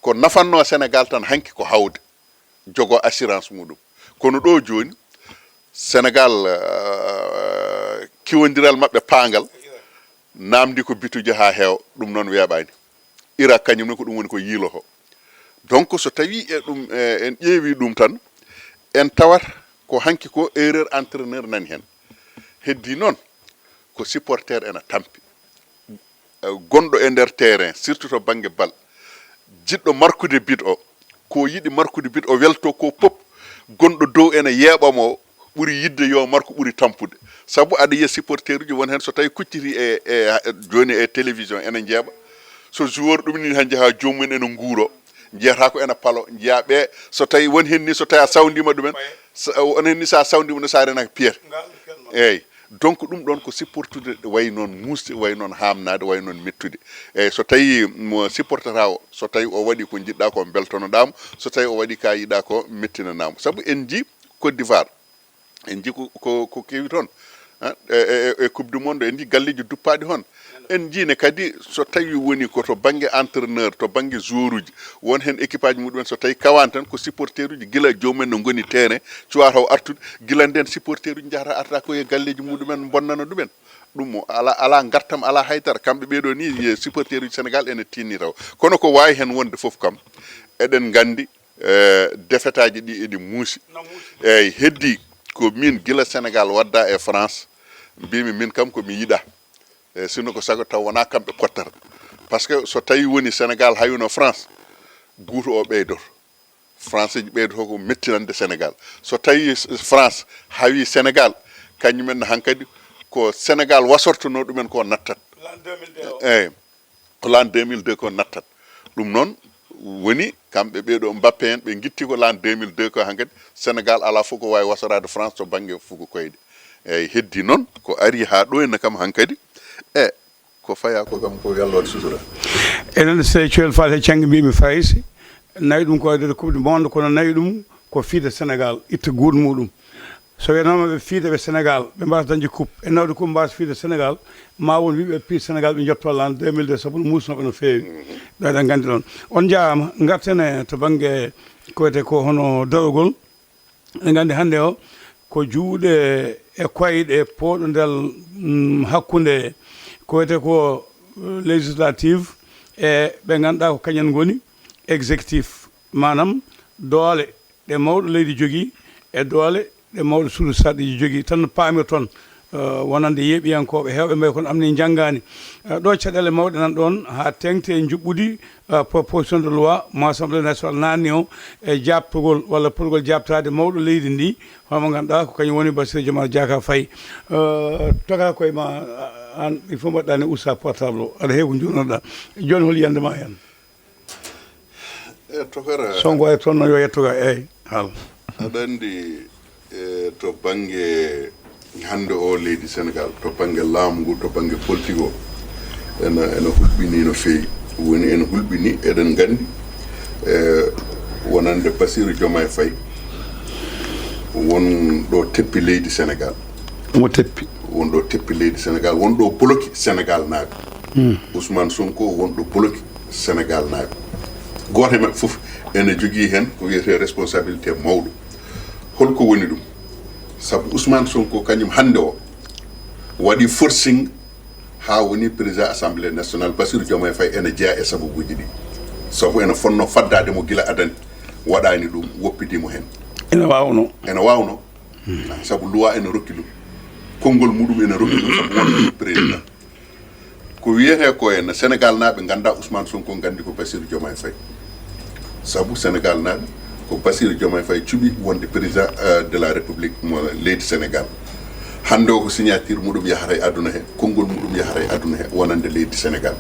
ko nafanno Sénégal tan hanki ko hawde, jogo assurance muɗum. Kono ɗo joni, Sénégal, eh, kiwondiral maɓɓe paangal, namdi ko bituji ha heewa, ɗum noon weeɓani. Irak kañum ne ko ɗum woni ko yiiloto. Donc so tawi e ɗum, eh, en ƴeewi ɗum tan, en tawat ko hanki ko erreur entraîneur nani hen. Heddi noon, ko supporter ena tampi. Eh, gonɗo e nder terrain, surtout to banggue bal, jiɗɗo markude but o, ko yiɗi markude but o, welto ko pop, gonɗo dow ene yeeɓamo, ɓuri yidde yo marku ɓuri tampude. Sabu aɗa yiya supporter uji won hen so tawi kucciti e, e, e joni e télévision ene jeeɓa. So joueur ɗum ni han njaha joomum en ene nguuro, njiyata ko ene palo, njiya ɓe, so tawi won hen ni, so tawi a sawndima ɗumen, sa- won hen ni sa sawndima ɗum sa renaka piyata. Eyyi. Donc ɗum ɗon ko supportude, way noon muusde, way noon hamnade, way noon mettude. Eyyi, so tawi mo supportata o, so tawi o waɗi ko jiɗɗa ko, beltonoɗamo. So tawi o waɗi ka yiɗa ko, mettinanamo. Saabu en ji Côte d'Ivoire, en ji ko, ko, ko kewi toon, ah, e, e, e Coupe du Monde, en ji galleji duppaɗi hon. En jiine kadi, so tawi woni ko to banggue entraîneur, to banggue joueur uji, won hen équipage muɗumen, so tawi kawani tan ko supporter uji, gila jomumen no goni terrain, cuwa taw artude, gila nden supporter uji jahata arta ko e galleji muɗumen, bonnana ɗumen. Ɗum o ala, ala gartam, ala haydara. Kamɓe ɓeɗo ni, e supporter uji Sénégal ene tinni taw. Kono ko wawi hen wonde foof kam, eɗen gandi, eh, defetaji ɗi eɗi muusi. Eyyi, heddi ko min gila Sénégal wadda e France, mbimi min kam ko mi yiɗa. E sinno ko sago taw wona kamɓe pottata. Par ce que so tawi woni Sénégal hayuno France, guuto o ɓeydoto. Français ji ɓeydoto ko mettinande Sénégal. So tawi s- France hawi Sénégal, kañumen hankadi ko Sénégal wasortono ɗumen ko nattat. Eyyi, ko l'an deux mille deux ko nattat. Ɗum noon woni kamɓe ɓeɗo Mbappé en, ɓe guitti ko l'an deux mille deux ko hankadi. Sénégal ala fof ko wawi wasorade France to banggue fugo koyɗe. Eyyi, heddi noon ko ari ha ɗo henna kam hankadi. E ko faya ko kam ko yo Allah waɗ sutura. Enen, so tawi cuwel faati e caŋŋe, mbimi Farayse nawi ɗum ko waɗde Coupe du Monde, kono nawi ɗum ko fiide Sénégal, itta guuɗo muɗum. So wiyanaama ɓe fiide ɓe Sénégal, ɓe mbaasa dañde coupe, e nawde coupe mbaasa fiide Sénégal, ma won wiɓe piid Sénégal ɓe njotto l'an deux mille deux, sabu no muusnooɓe no feewi. Ɗo eɗen nganndi ɗon. On njaaraama, ngarten e to bannge ko wiyetee ko hono darogol. Eɗen nganndi hannde o ko juuɗe e koyɗe pooɗodal, mm, hakkunde ko wiyetee ko, eh, législative e ɓe ngannduɗaa ko kañum en ngoni exécutif, maanaam doole ɗe mawɗo leydi jogii e doole ɗe mawɗo suudu sarɗiiji jogii. Tan no paamirton, eh, wonande yeeɓiyankooɓe heewɓe mbayi kono amni njanngaani. Eh, ɗo caɗeele mawɗe nan ɗoon haa teeŋti e njuɓɓudi, eh, proposition de loi mo Assemblée nationale naatni o e jaaɓtogol walla potgol jaaɓtaade mawɗo leydi ndi, homo ngannduɗaa ko kañum woni Bassirou Diomaye Diakhar Faye. Eh, toka koye ma, a- aan, il faut mbaɗɗaa ni usta portable o, aɗa heewi ko njuurnoɗaa. Jooni hol yiyannde ma heen? E tokara. Sonko e toon no yo yetto ga, eyyi, haal. Aɗa anndi, e to bannge hannde o leydi Sénégal, to bannge laamu ngu, to bannge politique o, ena, ena hulɓini no feewi. Woni ena hulɓini, eɗen nganndi, e wonande Bassirou Diomaye Faye, won ɗo teppi leydi Sénégal. Omo teppi. Won ɗo teppi leydi Sénégal, won ɗo bloqué Sénégal naaɓe. Ousmane Sonko won ɗo bloqué Sénégal naaɓe. Gooto e maɓɓe fof ene jogii heen ko wiyetee responsabilité mawɗo. Holko woni ɗum? Sabu Ousmane Sonko kañum hannde o waɗi forcing haa woni président assemblée nationale, Bassirou Diomaye Faye, ene jeyaa e sababuuji ɗi. Sabu ene fotnoo faddaade mo gila adani, waɗaani ɗum, woppidii mo heen. Ene waawnoo. Ene waawnoo. Sabu loi ene rokki ɗum. Konngol muɗum ene rokki ɗum sabu wonde président. Ko wiyetee ko en Sénégal naaɓe nganndaa Ousmane Sonko, nganndi ko Bassirou Diomaye Faye. Sabu Sénégal naaɓe ko Bassirou Diomaye Faye cuɓi wonde président, euh, de la République mo leydi Sénégal. Hannde o ko signature muɗum yahata e aduna he, konngol muɗum yahata e aduna he, wonande leydi Sénégal.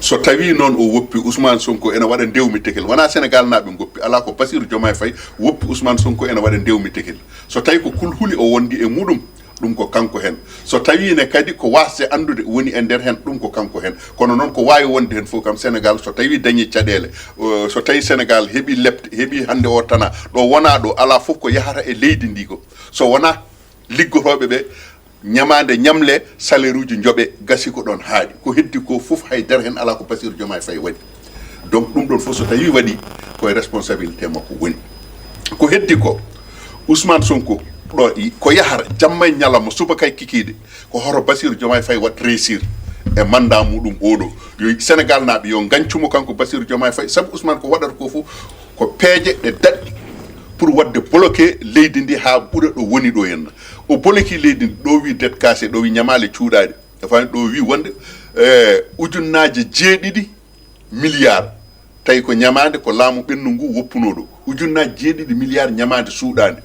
So tawi noon o woppi Ousmane Sonko ene waɗa ndewmi tekel, wona Sénégal naaɓe ngoppi, alaa, ko Bassirou Diomaye Faye woppi Ousmane Sonko ene waɗa ndewmi tekel. So tawi ko kulhuli o wondi e muɗum, ɗum ko kanko heen. So tawi ne kadi ko waasde anndude woni e nder heen, ɗum ko kanko heen. Kono noon ko waawi wonde heen fof kam, Sénégal so tawi dañi caɗeele, o, so tawi Sénégal heɓi lepte, heɓi hannde o tana, ɗo wona ɗo, alaa fof ko yahata e leydi ndi ko. So wona liggotooɓe ɓe, ñamaande ñamle, salaire uji njoɓe, gasi ko ɗon haaɗi. Ko heddi ko fof hay dara heen alaa ko Bassirou Diomaye Faye waɗi. Donc ɗum ɗon fof so tawi waɗi, koye responsabilité makko woni. Ko heddi ko, Ousmane Sonko, ɗo i-, ko yahata jamma e ñalawma, subaka e kikiiɗe, ko hoto Bassirou Diomaye Faye waɗ réussir e mandat muɗum oɗo. Yo Sénégal naaɓe yo ngancumo kanko Bassirou Diomaye Faye, sabu Ousmane ko waɗata ko fof ko peeje ɗe daɗɗi pour waɗde bloqué leydi ndi haa ɓura ɗo woni ɗo henna. O bloqué leydi ndi, ɗo wi dette cassée, ɗo wi ñamaale cuuɗaaɗe. E fani ɗo wi wonde, eh, ujunnaaje jeeɗiɗi milliard. Tawi ko ñamaande, ko laamu ɓennu ngu woppunoo ɗo. Ujunnaaji jeeɗiɗi milliard ñamaande suuɗaande.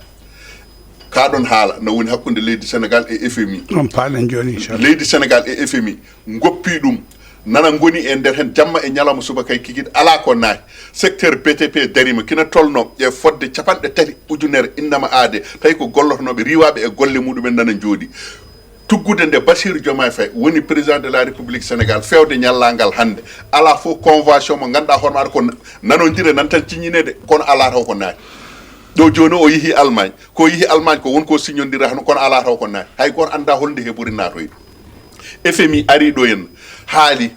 Kaa ɗon haala na woni hakkunde leydi Sénégal e F M I. On paalen jooni, inchallah. Leydi Sénégal e F M I ngoppii ɗum Nana ngoni e nder heen jamma e ñalawma, subaka e kikiiɗe, alaa ko naati. Secteur B T P dariima, kina tolnoo e fodde capanɗe tati ujunere innama aade, tawi ko gollotonooɓe riiwaaɓe e golle muɗumen nana njooɗii. Tuggude nde Bassirou Diomaye Faye woni président de la République Sénégal, feewde ñallaagal hannde, alaa fof convention mo ngannduɗaa hoore maaɗa ko nanondire nan tan ciññineede, kono alaa taw ko naati. Ɗo jooni o yehi Allemagne, ko yehi Allemagne ko won ko siñondira hano, kono alaa taw ko naati. Hay gooto anndaa holnde heɓori naatoyde. F M I ari ɗo en haali,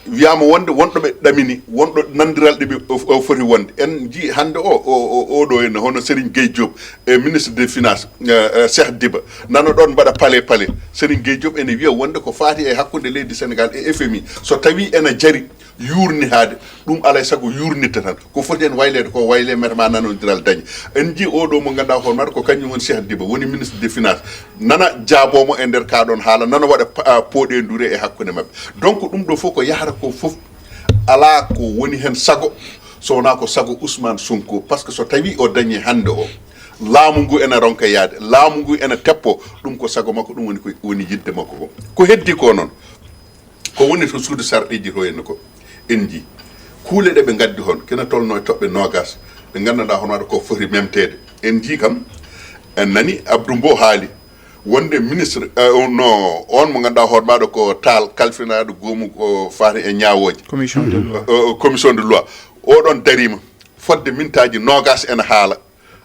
wiyaama wonde wonɗo ɓe ɗamini, wonɗo nandiral ɗe ɓe o, o foti wonde. En njii hannde o, o, o, oɗo en hono Serigne Gueye Diop, e ministre des finances, eh, eh, Cheikh Diba, nana ɗon mbaɗa pale pale. Serigne Gueye Diop ene wiya wonde ko faati e hakkunde leydi Sénégal e F M I, so tawi ena jari yuurnitaade, ɗum alay sago yuurnita tan. Ko foti en wayleede ko wayle mete ma nanondiral dañe. En njii oɗo mo ngannduɗaa hoore maaɗa ko kañum woni Cheikh Diba, woni ministre des finances. Nana jaaboo mo e nder kaa ɗoon haala, nana waɗa pa-, a, pooɗe ndure e hakkunde maɓɓe. Donc ɗum ɗo fof ko yahata ko fof alaa ko woni heen sago, so wonaa ko sago Ousmane Sonko. Par ce que so tawii o dañii hannde o, laamu ngu ena ronka yaade, laamu ngu ena teppo, ɗum ko sago makko, ɗum woni ko woni yiɗde makko ko. Ko heddi ko noon, ko woni to suudu sarɗiiji to henna ko en njii. Kuule ɗe ɓe ngaddi hon, kina tolno e toɓɓe noogas, ɗe nganndanɗaa hono waɗa ko foti memteede. En njii kam, en nani Abdou Mbow haali, wonde ministre, eh, on, no, on mo ngannduɗaa hoore maaɗo ko Tall, kalfinaaɗo goomu ko faati e ñaawooje. Commission de loi. Eh, eh, commission de loi. Oɗon dariima, fodde mintaaji noogas ena haala.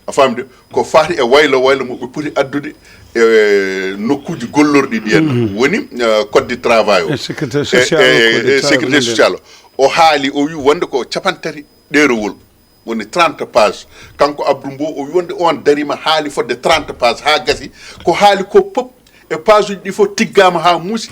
A faamde? Ko faati e waylo waylo mo ɓe poti addude e nokkuuji gollorɗi ɗi en. Mhm. Woni, eh, code du travail o. E sécurité E, social o, e, code du e travail sécurité ɗen. Social o. O haali, o wi wonde ko capanɗe tati ɗeerowol, woni trente page. Kanko Abdou Mbow, o wi wonde on dariima haali fodde trente page haa gasi. Ko haali ko pop e page uji ɗi fof tiggaama haa muusi,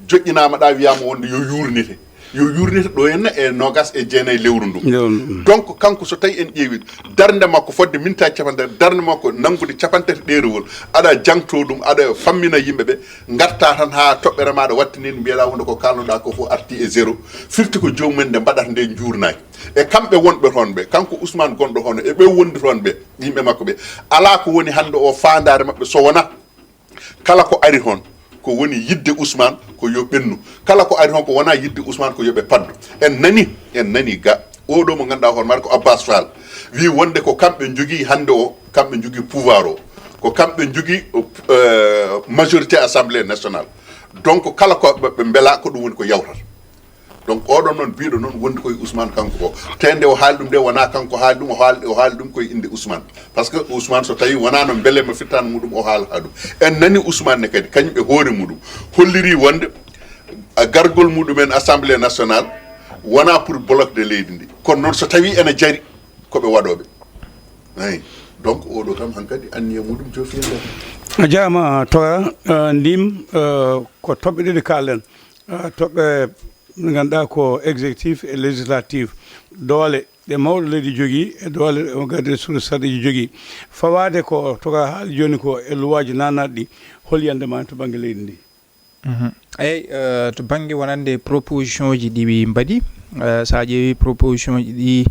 joƴƴinaama ɗa, wiyaama wonde yo yuurnite. Yo yuurnite ɗo henna e noogas e jeenayi lewru ndu. Lewru ndu. Donc, kanko so tawi en ƴeewi darnde makko fodde minta capanɗe, darnde makko nanngude capanɗe tati ɗeerowol, aɗa jangto ɗum, aɗa fammina yimɓe ɓe, ngarta tan haa toɓɓere maaɗa wattini, mbiyeɗa wonde ko kalnoɗa ko fof arti e zéro. Firti ko joomum en nde mbaɗata nde njuurnaaki. E kamɓe wonɓe toon ɓe, kanko Ousmane gonɗo hono, e ɓe wondi toon ɓe, yimɓe makko ɓe, alaa ko woni hannde o faandaare maɓɓe so wonaa kala ko ari toon ko woni yiɗde Ousmane ko yo ɓennu. Kala ko ari toon ko wonaa yiɗde Ousmane ko yo ɓe paddu. En nani, en nani ga. Oɗo mo ngannduɗaa hoore maaɗa ko Abbas Fall, wi wonde ko kamɓe njogii hannde o, kamɓe njogii pouvoir o. Ko kamɓe njogii, euh, majorité Assemblée nationale. Donc, kala ko ɓe, ɓe mbela ko ɗum woni ko yawtata. Donc, oɗon noon biiɗo noon wondi koye Ousmane kanko o. Te nde o haali ɗum nde wonaa kanko haali ɗum, o haali, o haali ɗum koye innde Ousmane. Par ce que Ousmane so tawi wonaa no mbele mo fittaan muɗum o haalata ɗum. En nani Ousmane ne kadi, kañum e hoore muɗum holliri wonde a gargol muɗumen Assemblée nationale wonaa pour bloquede leydi ndi. Kono noon so tawi ena jari ko ɓe waɗooɓe. Eyi. Donc oɗo kam hankadi anniya muɗum joofi e nder. A jaama Toga, eh, ndim, eh, ko toɓɓe ɗiɗi kaalen. Eh, toɓɓe nde ngannduɗaa ko exécutif e législatif. Doole ɗe mawɗo leydi jogii e doole ɗe garde suudu sarɗiiji jogii. Fawaade ko Toga haali jooni ko e luwaaji naatnaaɗi ɗi, hol yiyannde ma to bannge leydi ndi? Mhm. Eyi, eh, to bannge wonande proposition ji ɗi ɓe mbaɗi, eh, so a ƴeewi proposition ji ɗi,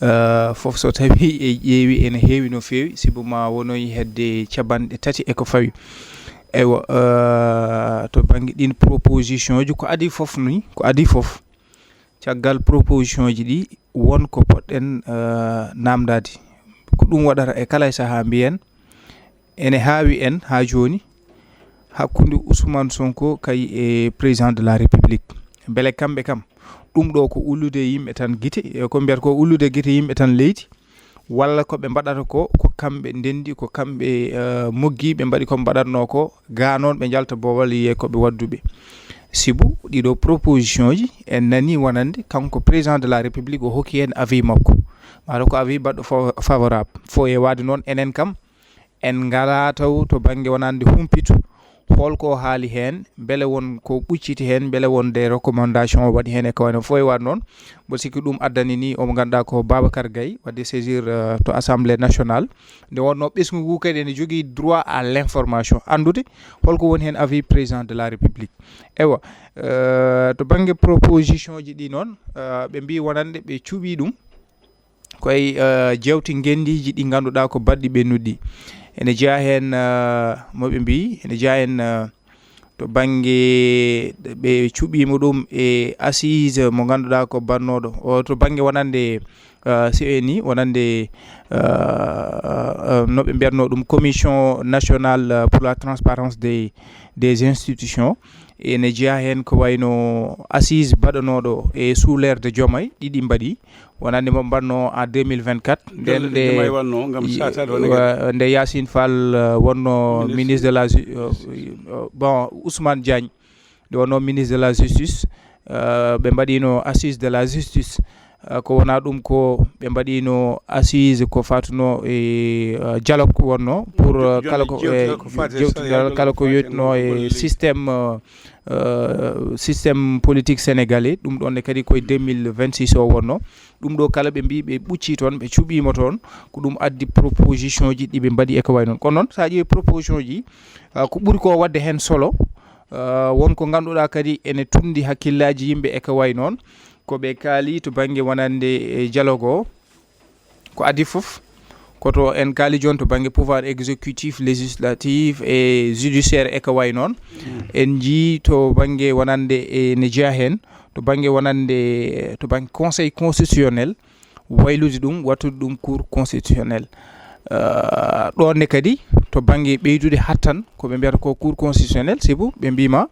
eh, fof so tawi e ƴeewi ene heewi no feewi, sibu ma wonoyi hedde capanɗe tati e ko fawi. Eywa, eh, to bannge ɗin proposition ji ko adii fof ni, ko adii fof. Caggal proposition ji ɗi won ko poɗɗen, eh, namdaade. Ko ɗum waɗata e kala e sahaa mbiyen, ene haawi en haa jooni hakkunde Ousmane Sonko kay e président de la République. Mbele kamɓe kam, ɗum ɗo ko ullude yimɓe tan gite, e ko mbiyata ko ullude gite yimɓe tan leydi, walla ko ɓe mbaɗata ko, ko kamɓe ndenndi, ko kamɓe, eh, moggi, ɓe mbaɗi ko mbaɗatnoo ko, ga noon ɓe njalta boowal yiye ko ɓe wadduɓe. Sibu ɗiɗo proposition ji en nani wonande kanko président de la République o hokki heen avis makko. Maɗa ko avis baɗɗo fa-, favorable. Fo e waade noon enen kam en ngalaa taw to bannge wonande humpitu hol ko haali heen, mbele won ko ɓucciti heen, mbele won des recommandations o waɗi heen e ko wayno fof e waɗ noon. Mboɗo sikki ɗum addani ni omo ngannduɗaa ko Babacar Gaye waɗde saisir, euh, to Assemblée nationale. Nde wonnoo ɓesngu ngu kadi ene jogii droit à l'information, anndude holko woni heen avis président de la République. Eywa, euh, to bannge proposition ji ɗi noon, euh, ɓe mbii wonande ɓe cuɓii ɗum. Koye, eh, jewte ngenndiiji ɗi ngannduɗaa ko baɗɗi ɓennuɗi. Ene jeyaa heen, eh, mo ɓe mbii, ene jeyaa heen, eh, to bannge ɓe cuɓiima ɗum e assise mo ngannduɗaa ko bannooɗo o to bannge wonande uh, C E N I, wonande uh, uh, no ɓe mbiyatnoo ɗum, Commission Nationale pour la Transparence des, des Institutions. Ene jeyaa heen ko wayno assise baɗanooɗo e sous l'air de Diomaye, ɗiɗi mbaɗi, wonande mo mbaɗnoo en deux mille vingt-quatre. Nden nde nde Yacine Fall uh, wonno ministre de la ju- uh, uh, bon, Ousmane Diagne, nde wonno ministre de la justice, uh, ɓe mbaɗino assise de la justice. Uh, ko wona ɗum ko ɓe mbaɗino assise ko fatunoo e uh, dialogue wonno pour uh, kala ko e jewtidal kala ko yotno e système uh, uh, système politique sénégalais. Ɗum ɗon ne kadi koye deux mille vingt-six o wonno. Ɗum ɗo kala ɓe mbi ɓe ɓucci toon, ɓe cuɓiima toon, ko ɗum addi proposition ji ɗi ɓe mbaɗi e ko wayi noon. Kono noon so a ƴeewi proposition ji uh, ko ɓuri ko wadde heen solo uh, won ko ngannduɗaa kadi ene tunndi hakkillaaji yimɓe e ko wayi noon. Ko ɓe kaali to bannge wonande e dialogue o, ko adii fof koto en kaali jooni to bannge pouvoir exécutif, législatif e judiciaire e ko wayi noon. En njii to bannge wonande e ne jeyaa heen to bannge wonande to bannge conseil constitutionnel, waylude ɗum, wattude ɗum cour constitutionnel. Uh, ɗon ne kadi to bannge ɓeydude hattan ko ɓe mbiyata ko cour constitutionnel, sibu ɓe mbima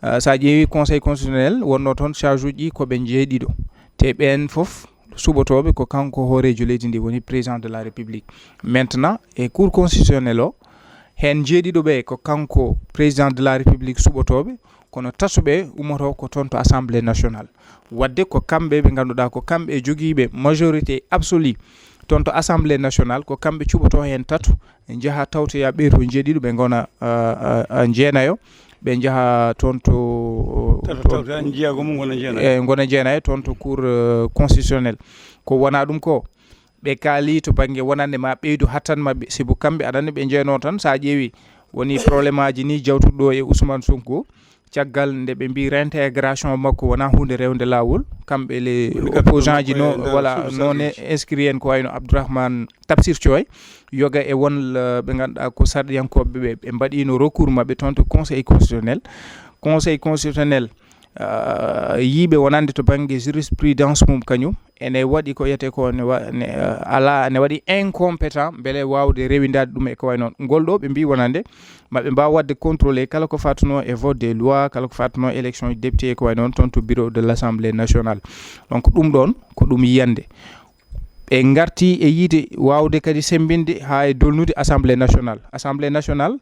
uh, so a ƴeewi conseil constitutionnel wonno toon charge uji ko ɓe jeeɗiɗo, te ɓeen fof suɓotooɓe ko kanko hooreejo leydi ndi woni président de la république. Maintenant e cour constitutionnel o, heen jeeɗiɗo ɓe ko kanko président de la république suɓotooɓe, kono tasuɓe ummoto ko toon to assemblée nationale. Wadde ko kamɓe ɓe ngannduɗaa ko kamɓe jogiiɓe majorité absolue toon to assemblée nationale, ko kamɓe cuɓoto heen tato, njaha tawtoya ɓe to jeeɗiɗo ɓe ngona uh, uh, jeenayo, ɓe njaha toon to e ngona jeenayo toon to cour uh, constitutionnel. Ko wona ɗum ko ɓe kaali to bannge wonande ma ɓeydu hattan maɓɓe, sibu kamɓe aɗa anndi ɓe jeyno tan so a ƴeewi woni problème aji ni jawtuɗo e Ousmane Sonko. Caggal nde ɓe mbi réintégration makko wona huunde rewde laawol, kamɓe le opposant ji no wala noon inscrit en ko wayno Abdourahmane Tafsir Thioye, yoga e won ɓe ngannduɗaa ko sarɗiyankooɓe ɓe, ɓe mbaɗino recours maɓɓe toon to conseil constitutionnel. Conseil constitutionnel uh, yiiɓe wonande to bannge jurisprudence mum kañum ene waɗi ko wiyetee ko ne, wa, ne uh, ala ne waɗi incompétent mbele waawde rewindaade ɗum e ko wayi noon. Ngol ɗo ɓe mbi wonande maɓe mbaawa waɗde contrôlé kala ko fatunoo e vote des lois, kala ko fatunoo élection député e ko wayi noon toon to bureau de l'Assemblée nationale. Donc ɗum ɗoon ko ɗum yiyande ɓe ngarti e yiide waawde kadi semmbinde haa e dolnude assemblée nationale. Assemblée nationale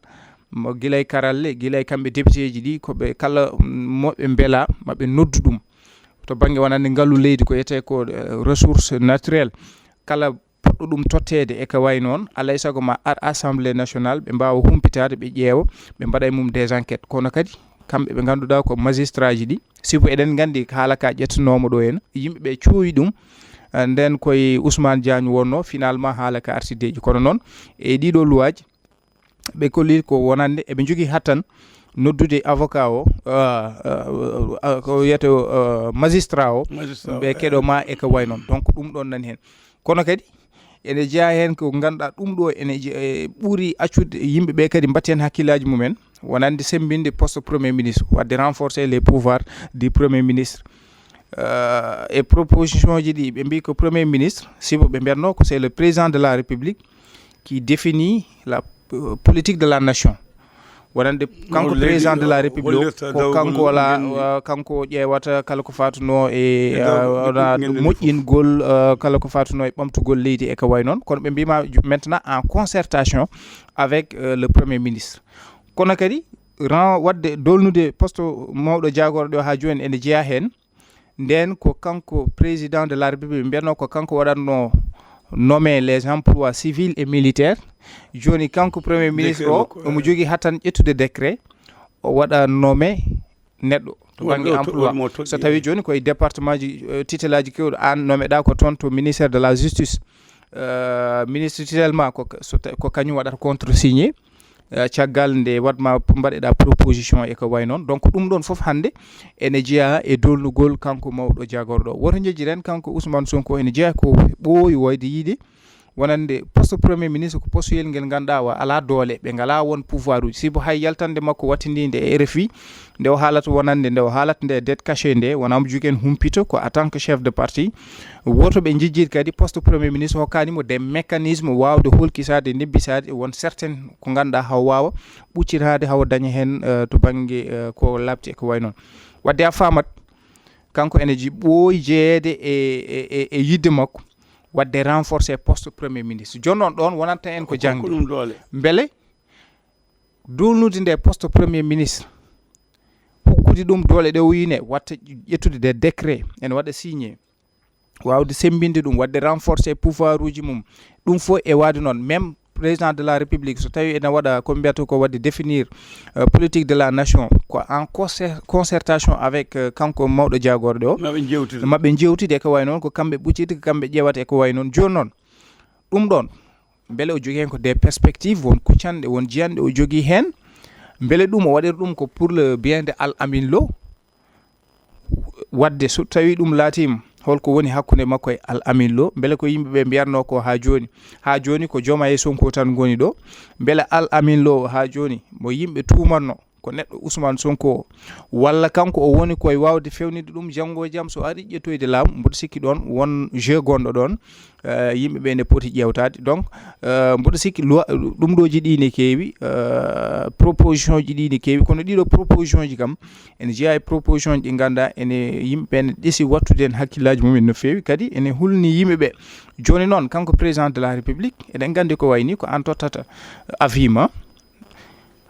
mo gila e karalle, gila e kamɓe député ji ɗi, ko ɓe kala moɓe mbela maɓe noddu ɗum to bannge wonande ngalu leydi ko wiyetee ko uh, ressource naturelle, kala poɗɗo ɗum totteede e ko wayi noon, alay sago ma ar assemblée nationale ɓe mbaawa humpitaade, ɓe ƴeewa, ɓe mbaɗa e mum des enquêtes. Kono kadi kamɓe ɓe ngannduɗaa ko magistrat ji ɗi, sibu eɗen nganndi haala ka ƴettanoomo ɗo en, yimɓe ɓe cuuwi ɗum. Uh, nden koye Ousmane Diagne wonno, finalement haala ka arti deeƴi. Kono noon e ɗiɗo luwaaji ɓe kolli ko wonande eɓe njogii hattan noddude avocat o uh, uh, uh, ko wiyetee uh, magistrat o, ɓe keɗo ma e ko wayi noon. Donc ɗum ɗon nani heen. Kono kadi ene jeyaa heen ko ngannduɗaa ɗum ɗo ene e ɓuri accude yimɓe ɓe kadi mbaɗti heen hakkillaaji mumen, wonande semmbinde poste premier ministre, waɗde renforcer les pouvoirs du premier ministre. Uh, e proposition ji ɗi ɓe mbi ko premier ministre, sibu ɓe mbiyatno ko c'est le président de la république qui définit la uh, politique de la nation. Wonande kanko président de la république o ko kanko wala uh, kanko ƴeewata kala ko fatunoo e moƴƴingol uh, kala ko fatunoo e ɓamtugol leydi e ko wayi noon. Kono ɓe mbima maintenant en concertation avec uh, le premier ministre. Kono kadi ran waɗde dolnude poste mawɗo jaagorɗo o haa jooni ene jeyaa heen. Nden ko kanko président de la république mbiyatno ko kanko waɗatno nommer les emplois civils et militaires. Jooni kanko premier ministre o omo jogii hattan ƴettude décret o waɗa nommer neɗɗo to bannge emploi. So tawi jooni koye département ji uh, titelaji kewɗo an nomeɗa ko toon to ministère de la justice, uh, ministre titelle ma ko, ko kañum waɗata contre signé. Uh, caggal nde waɗma mbaɗeɗa proposition e ko wayi noon. Donc ɗum ɗon fof hannde ene jeeya e dolnugol kanko mawɗo jagorɗo. Woto njejjiren kanko Ousmane Sonko ene jeeya ko ɓooyi wayde yiide wonande poste premier ministre ko posteyel ngel ngannduɗaa wa alaa doole, ɓe ngalaa won pouvoir uji. Sibu hay yaltande makko wattindinde e R F I, nde o haalata wonande, nde o haalata nde dette cachée nde, wonaa mo jogi en humpito, ko en tant que chef de parti, woto ɓe njejjit kadi poste premier ministre hokkaani mo des mécanismes waawde holkisaade, nebbisaade won certaines ko ngannduɗaa haw waawa ɓuccitaade, haw daña heen, eh, to bannge, eh, ko laaɓti e ko wayi noon. Waɗde a faamat, kanko ene ji-, ɓooyi jeyeede e, e, e, e yiɗde makko waɗde renforcer poste premier ministre. Jooni noon ɗoon wonanta en ko jangde. Mbele doolnude nde poste premier ministre, hokkude ɗum doole ɗe o yine, watta ƴettude des décrets, ene waɗa signé, waawde semmbinde ɗum, waɗde renforcer pouvoir uji mum, ɗum fof e waade noon. Même président de la République, so tawi ene waɗa ko mbiyata ko waɗde définir, euh, politique de la nation, ko en concer-, concertation avec, euh, kanko mawɗo jaagorɗe o. Maɓe njewtida. Maɓe njewtida e ko wayi noon, ko kamɓe ɓucciti, ko kamɓe ƴeewata e ko wayi noon. Jooni noon, ɗum ɗoon, mbele o jogii heen ko des perspectives, won kuccanɗe, won jiyanɗe o jogii heen? Mbele ɗum o waɗira ɗum ko pour le bien de Al Amin Lo? Waɗde so tawii ɗum laatiima, holko woni hakkunde makko e Al Amin Lo? Mbele ko yimɓe ɓe mbiyatnoo ko haa jooni? Haa jooni ko Jomaay e Sonko tan ngoni ɗo. Mbele Al Amin Lo haa jooni mo yimɓe tuumatnoo ko neɗɗo Ousmane Sonko o, walla kanko o woni koye waawde feewninde ɗum janngo e jam so ari ƴettoyde laamu? Mboɗo sikki ɗoon won jeu gonɗo ɗoon, eh, yimɓe ɓe ne poti ƴeewtaade. Donc, eh, mboɗo sikki loi, ɗum ɗooji ɗi ne keewi, eh, proposition ji ɗi ne keewi, kono ɗiɗo proposition ji kam ene jeyaa e proposition ji ɗi ngannduɗaa ene yimɓe ɓe ne ɗesi wattude heen hakkillaaji mum en no feewi, kadi ene hulni yimɓe ɓe. Jooni noon, kanko président de la République, eɗen nganndi ko wayi ni ko aan tottata avis ma.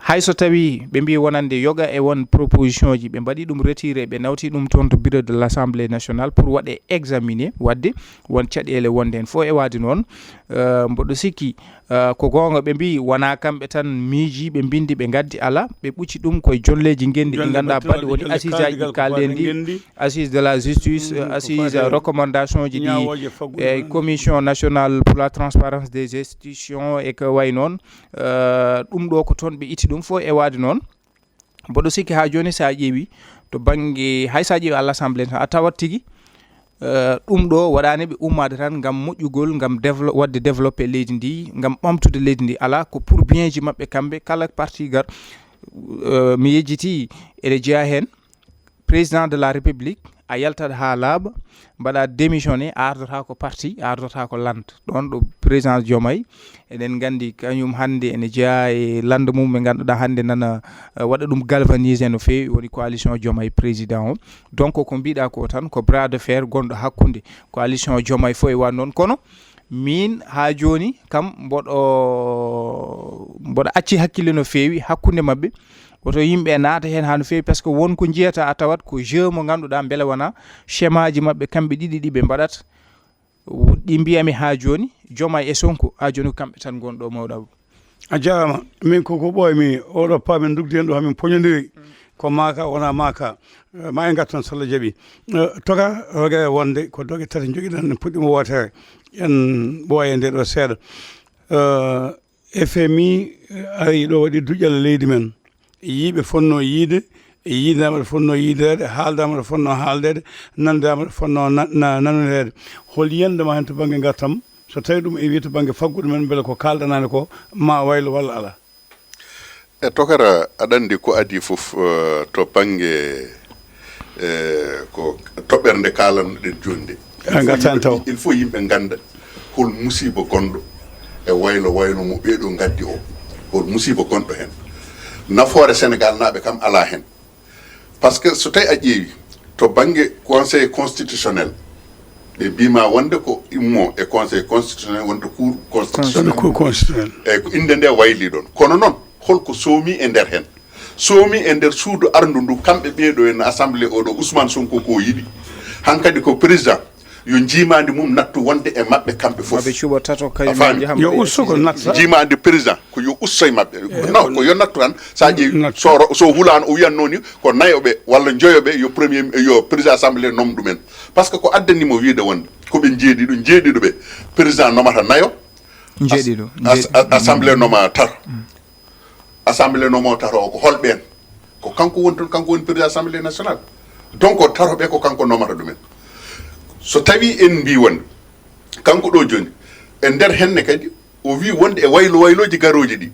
Hay so tawii ɓe mbii wonande yoga e won proposition ji, ɓe mbaɗi ɗum retiré, ɓe nawti ɗum toon to bureau de l'Assemblée nationale pour waɗe examiner, waɗde won caɗeele wonde heen. Fof e waade noon, eh, mboɗo sikki, eh, ko goonga ɓe mbii wonaa kamɓe tan miiji, ɓe mbindi, ɓe ngaddi, alaa, ɓe ɓucci ɗum koye jolleeji ngenndi ɗi ngannduɗaa baɗɗi woni assiseaji ɗi kaalɗen ɗi, assise de la justice, eh, assise recommandation ji ɗi, e commission nationale pour la transparence des institutions e ko wayi noon. Eh, ɗum ɗo ko toon ɓe itti ɗum fof e waade noon. Mboɗo sikki haa jooni so a ƴeewi to bannge, hay so a ƴeewi à l'Assemblée tan a tawat tigi, eh, ɗum ɗo waɗaani ɓe ummaade tan ngam moƴƴugol, ngam dévelop-, waɗde développé leydi ndi, ngam ɓamtude leydi ndi. Alaa, ko pour bien ji maɓɓe kamɓe, kala parti gar, eh, mi yejjiti ene jeyaa heen. Président de la République, a yaltat haa laaɓa, mbaɗa démissionné, a ardotako parti, a ardotako lande. Ɗoon ɗo président Diomaye, eɗen nganndi kañum hannde ene jeyaa e lande mum, ɓe ngannduɗaa hannde nana, eh, waɗa ɗum galvanisé no feewi, woni coalition Diomaye président o. Donc ko mbiɗa ko tan, ko bras de fer gonɗo hakkunde coalition Diomaye fof e waɗ noon. Kono miin haa jooni kam mboɗo, mboɗo acci hakkille no feewi hakkunde maɓɓe. Woto yimɓe naata heen haa no feewi, parce que won ko njiyata a tawat ko jeu mo ngannduɗaa mbele wona schéma ji maɓɓe kamɓe ɗiɗi ɗi ɓe mbaɗata. Ɗi mbiyami haa jooni, Diomaye e Sonko, haa jooni ko kamɓe tan ngonɗo mawɗo Abou. A jaaraama. Min ko, ko ɓooymi, oɗo paa min ndugdi heen ɗo, hamin poñondiri. Ko maaka, wonaa maaka. Eh, ma en ngartan so Allah jaɓi. Eh, toka, roge wonde ko doge tati njogiɗen, en puɗɗiima wootere. En ɓooya e nde ɗo seeɗa. Eh, F M I, eh, ari ɗo waɗi duƴal e leydi men. E yii ɓe fotnoo yiide, e yiidaama ɗo fotnoo yiideede, haaldaama ɗo fotnoo haaldeede, nanndaama ɗo fotnoo na-, na-, nanoreede. Hol yiyannde ma heen to bannge ngartam? So tawii ɗum e wiyde to bannge faggudu men, mbele ko kaalɗanaande ko ma waylo walla alaa? E tokara, aɗa anndi ko adii fof, eh, to bannge, eh, ko toɓɓere nde kaalanno-ɗen jooni nde. A ngartaani taw. Il faut yimɓe ngannda hol musiiba gonɗo e waylo waylo mo ɓeeɗo ngaddi o. Hol musiiba gonɗo heen? Nafoore Senegaalnaaɓe kam alaa heen. Parce que so tawi a ƴeewi to bannge Conseil constitutionnel, ɓe mbiima wonde ko immo e Conseil constitutionnel, wonde Cour constitutionnel. Cour constitutionnel. Eyyi, ko innde nde wayli ɗoon. Kono noon, holko soomi e nder heen? Soomi e nder suudu arndu ndu, kamɓe ɓeeɗo en assemblée oɗo, Ousmane Sonko ko yiɗi. Hankadi ko président, yo njiimaandi mum nattu wonde e maɓɓe kamɓe fof. Maɓe cuɓo tato kañum. A faami? Yo usto ko natta. Njiimaandi président ko yo usto e maɓɓe. Eh, non, ko yo nattu tan. So a ƴeewi, nattu. So ro-, so hulaano o wiyatnoo ni ko nayo ɓe walla njoyo ɓe, yo premier, yo président assemblée nom ɗumen. Parce que ko addani mo wiyde wonde ko ɓe njeeɗiɗo, njeeɗiɗo ɓe, président nomata nayo. Njeeɗiɗo. As-, as-, assemblée noma tato. Mm. Assemblée nomo tato o ko hol ɓeen? Ko kanko woni toon, kanko woni président assemblée nationale. Donc o tato ɓe ko kanko nomata ɗumen. So tawi en mbi wonde kanko ɗo jooni, E nder henne kadi, o wi wonde e waylo waylooji garooji ɗi,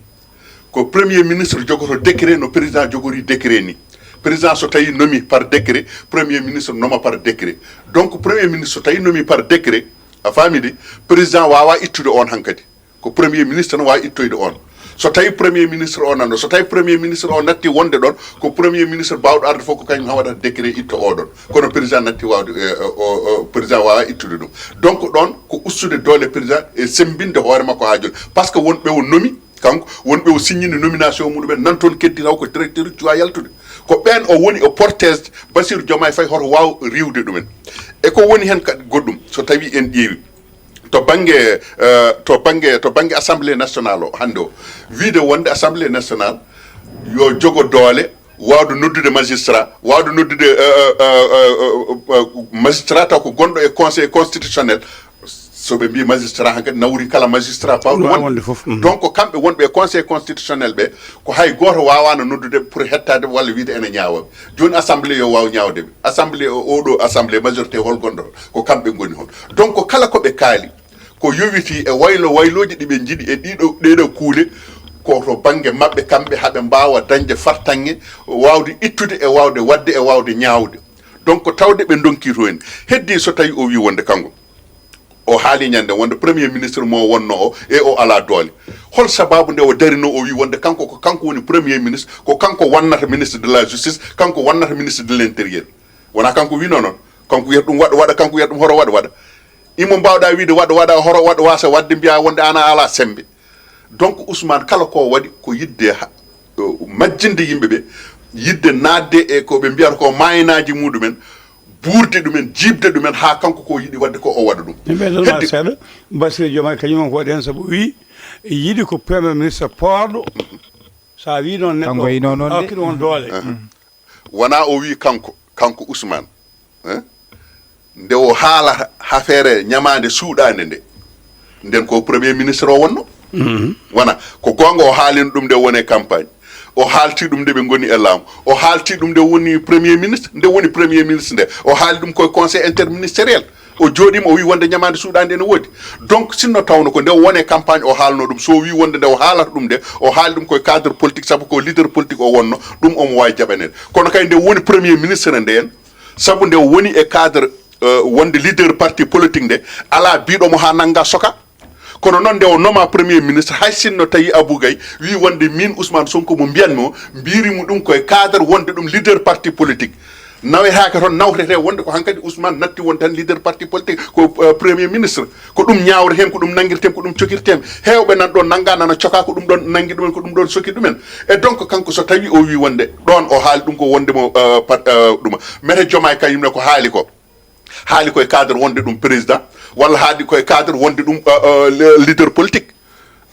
ko premier ministre jogoto décret no président jogori décret ni. Président so tawi nomi par décret, premier ministre noma par décret. Donc premier ministre so tawi nomi par décret, a faami de, président wawa ittude on hankadi. Ko premier ministre no wawi ittoyde on. So tawi premier ministre o nanɗo, so tawi premier ministre o natti wonde ɗon, ko premier ministre bawɗo arde fof ko kañum tan waɗata décret itto oɗon. Kono président natti wawde, eh, o, o, président wawa ittude ɗum. Donc ɗon ko ustude doole président e sembinde hoore makko ha joni. Par ce que wonɓe o nomi, kanko, wonɓe o signini nomination muɗumen, nan toon keddi taw ko directeur uji cuwa yaltude. Ko ɓen o woni o protège Bassirou Diomaye Faye hoto waw riwde ɗumen. E ko woni hen kadi goɗɗum, so tawi en ƴeewi to bangge, eh, to bangge, to bangge Assemblée nationale o hannde o, wiide wonde Assemblée nationale yo jogo doole wawde noddude magistrat, wawde noddude, eh, eh, eh, eh, eh, magistrat taw ko gonɗo e conseil constitutionnel. So ɓe mbi magistrat hankadi nawri kala magistrat pawɗo Wawa wonde. Wonde fof, mhm. Donc kamɓe wonɓe e conseil constitutionnel ɓe, ko hay goto wawano noddude pour hettade walla wiide ene ñaawa. Joni assemblée yo waw ñaawde ɓe. Assemblée o, oɗo assemblée majorité hol gonɗo? Ko kamɓe goni hon. Donc kala ko ɓe kaali, ko yowiti e waylo waylooji ɗi ɓe njiɗi e ɗiɗo, ɗeɗo kuule, ko to bannge maɓɓe kamɓe haɓe mbaawa dañde fartaŋŋe, waawde ittude e waawde waɗde e waawde ñaawde. Donc tawde ɓe ndonki to en. Heddi so tawi o wi wonde kanko o haali ñande wonde premier ministre mo wonno o e o ala doole. Hol sababu nde o darino o wi wonde kanko ko kanko woni premier ministre, ko kanko wannata ministre de la justice, kanko wannata ministre de l'intérieur? Wona kanko wino noon? Kanko wiyata ɗum waɗa waɗa, kanko wiyata ɗum hoto waɗa waɗa. Imo mbawɗa wiide waɗa waɗa, hoto waɗa wasa waɗde, mbiya wonde ana ala sembe. Donc Ousmane kala ko waɗi ko yidde ha, o, majjinde yimɓe ɓe, yidde naatde e ko ɓe mbiyata ko maynaji muɗumen, buurde ɗumen, jiibde ɗumen ha kanko ko yiɗi waɗde ko o waɗa ɗum. Mi ɓeydanma Heddi- seeɗa, Bassirou Diomaye kañum on ko waɗi hen sabu o wi yiɗi ko premier ministre poorɗo. Sa wi noon neɗɗo Kanko o, yino noon a de. Hokkiri on doole. Wona o wi kanko, kanko Ousmane, eh? Nde o haalata affaire ñamaande suuɗaande nde, nden ko premier ministre o wonno. Wona ko goonga o haalino ɗum nde wone campagne, o haalti ɗum nde ɓe ngoni e laamu, o haalti ɗum nde woni premier ministre, nde woni premier ministre nde o haali ɗum koye conseil interministériel. O jooɗima o wi wonde ñamaande suuɗaande ene woodi. Donc sinno tawno ko nde o wone campagne o haalno ɗum, so wi wonde nde o haalata ɗum nde o haali ɗum koye cadre politique, sabu ko leader politique o wonno, ɗum omo wawi jaɓanede. Kono kay nde woni premier ministre nde en, sabu nde woni e cadre, euh, wonde leader parti politique nde, ala biɗo mo ha nanga soka. Kono noon nde o noma premier ministre, hay sinno tawi Abou Gaye wi wonde min Ousmane Sonko mo mbiyanmi o, mbirimi ɗum koye cadre wonde ɗum leader parti politique. Nawetaake toon, nawtete wonde ko hankadi Ousmane natti wonde tan leader parti politique, ko, euh, premier ministre. Ko ɗum ñaawrete heen, ko ɗum nanngirte heen, ko ɗum cokirte heen. Heewɓe nan ɗoon nannga nana coka, ko ɗum ɗoon nanngi ɗumen, ko ɗum ɗoon soki ɗumen. E donc kanko so tawi o wi wonde ɗoon o haali ɗum ko wonde mo, euh, pat, euh, ɗuma. Mete Diomaye kañum ne ko haali ko. Haali koye cadre wonde ɗum président, walla haali koye cadre wonde ɗum, euh, euh, le-, leader politique.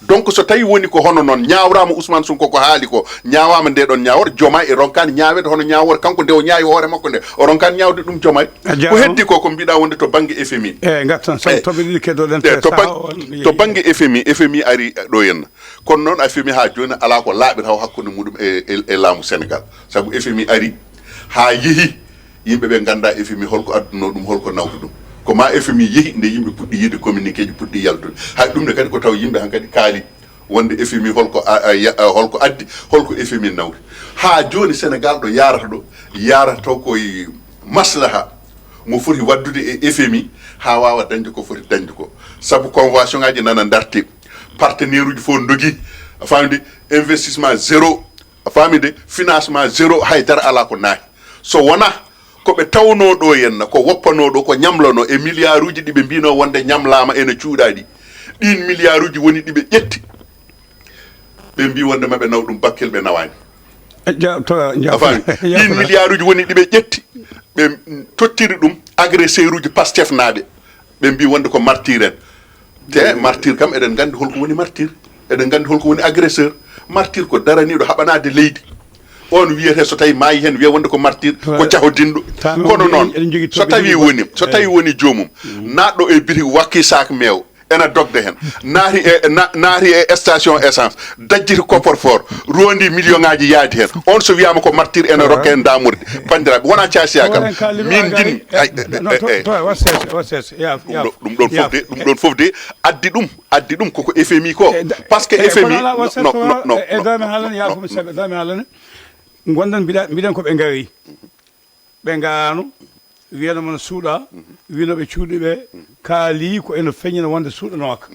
Donc so tawi woni ko hono noon ñaawrama Ousmane Sonko ko haali ko, ñaawama nde ɗon ñaawor, Diomaye e ronkani ñaawede hono ñaawor kanko nde o ñaawi hoore makko nde, o ronkani ñaawde ɗum Diomaye. A jarama. Ko heddi ko, ko mbiɗa wonde to bangge F M I. Eyyi, ngattan sabu toɓɓe ɗiɗi keddoɗen e to bang-, saha o, to bangge F M I, F M I ari ɗo henna. Kono noon F M I ha joni ala ko laaɓi taw hakkunde muɗum e, e, e laamu Sénégal. Sabu F M I ari ha yeehi, yimɓe ɓe ganda F M I holko adduno ɗum, holko nawri ɗum. Ko ma F M I yeehi nde yimɓe puɗɗi yiide communiqué ji, puɗɗi yaltude. Hay ɗum ne kadi ko taw yimɓe hankadi kaali wonde F M I holko a, a, ya-, a, holko addi, holko F M I nawri. Ha joni Sénégal ɗo yarata ɗo, yarata taw koye maslaha mo foti waddude e F M I ha wawa dañde ko foti dañde ko. Sabu convention ngaji nana darti, partenaire uji fof dogi, a faamde, investissement zéro, a faami de, financement zéro, haydara ala ko naati. So wona ko ɓe tawno ɗo henna, ko woppano ɗo, ko ñamlano e milliard uji ɗi ɓe mbino wonde ñamlama ene cuuɗaɗi. Ɗin milliard uji woni ɗi ɓe ƴetti. Ɓe mbi wonde maɓe naw ɗum Bakel, ɓe nawani. A faami? Ɗin milliard uji woni ɗi ɓe ƴetti, ɓe tottiri ɗum agresseur uji Pastef naaɓe. Ɓe mbi wonde ko martyr en. Te martyr kam, eɗen nganndi holko woni martyr. Eɗen nganndi holko woni agresseur. Martyr ko daraniiɗo haɓanaade leydi. On wiyete so tawi maayi heen, wiya wonde ko martyr, ko cahodinɗo. Kono noon, so tawi woni, so tawi woni joomum, naatɗo e bitik wakki saak meew, Ena dogde heen, naati e na- naati e station essence, dajjiti coffre-fort, roondi million ngaaji yaadi heen. On so wiyaama ko martir, ena rokke heen daamorde. Banndiraaɓe, wonaa caasiya kam. Min njiɗmi ay- e- e- e- Waseese waseese yaaf ɗum ɗo- ɗum ɗon fof de, ɗum ɗon fof de, addi ɗum addi ɗum koko F M I ko. Parce que F M I, non non non. Dami haalani yaafumi seeɗa, dami haalani. Ngondan mbiɗa mbiɗen ko ɓe ngari, ɓe ngaraano, wiyano mon suuɗa, wino ɓe cuuɗi ɓe, kaali ko eno feññina wonde suuɗanoaka.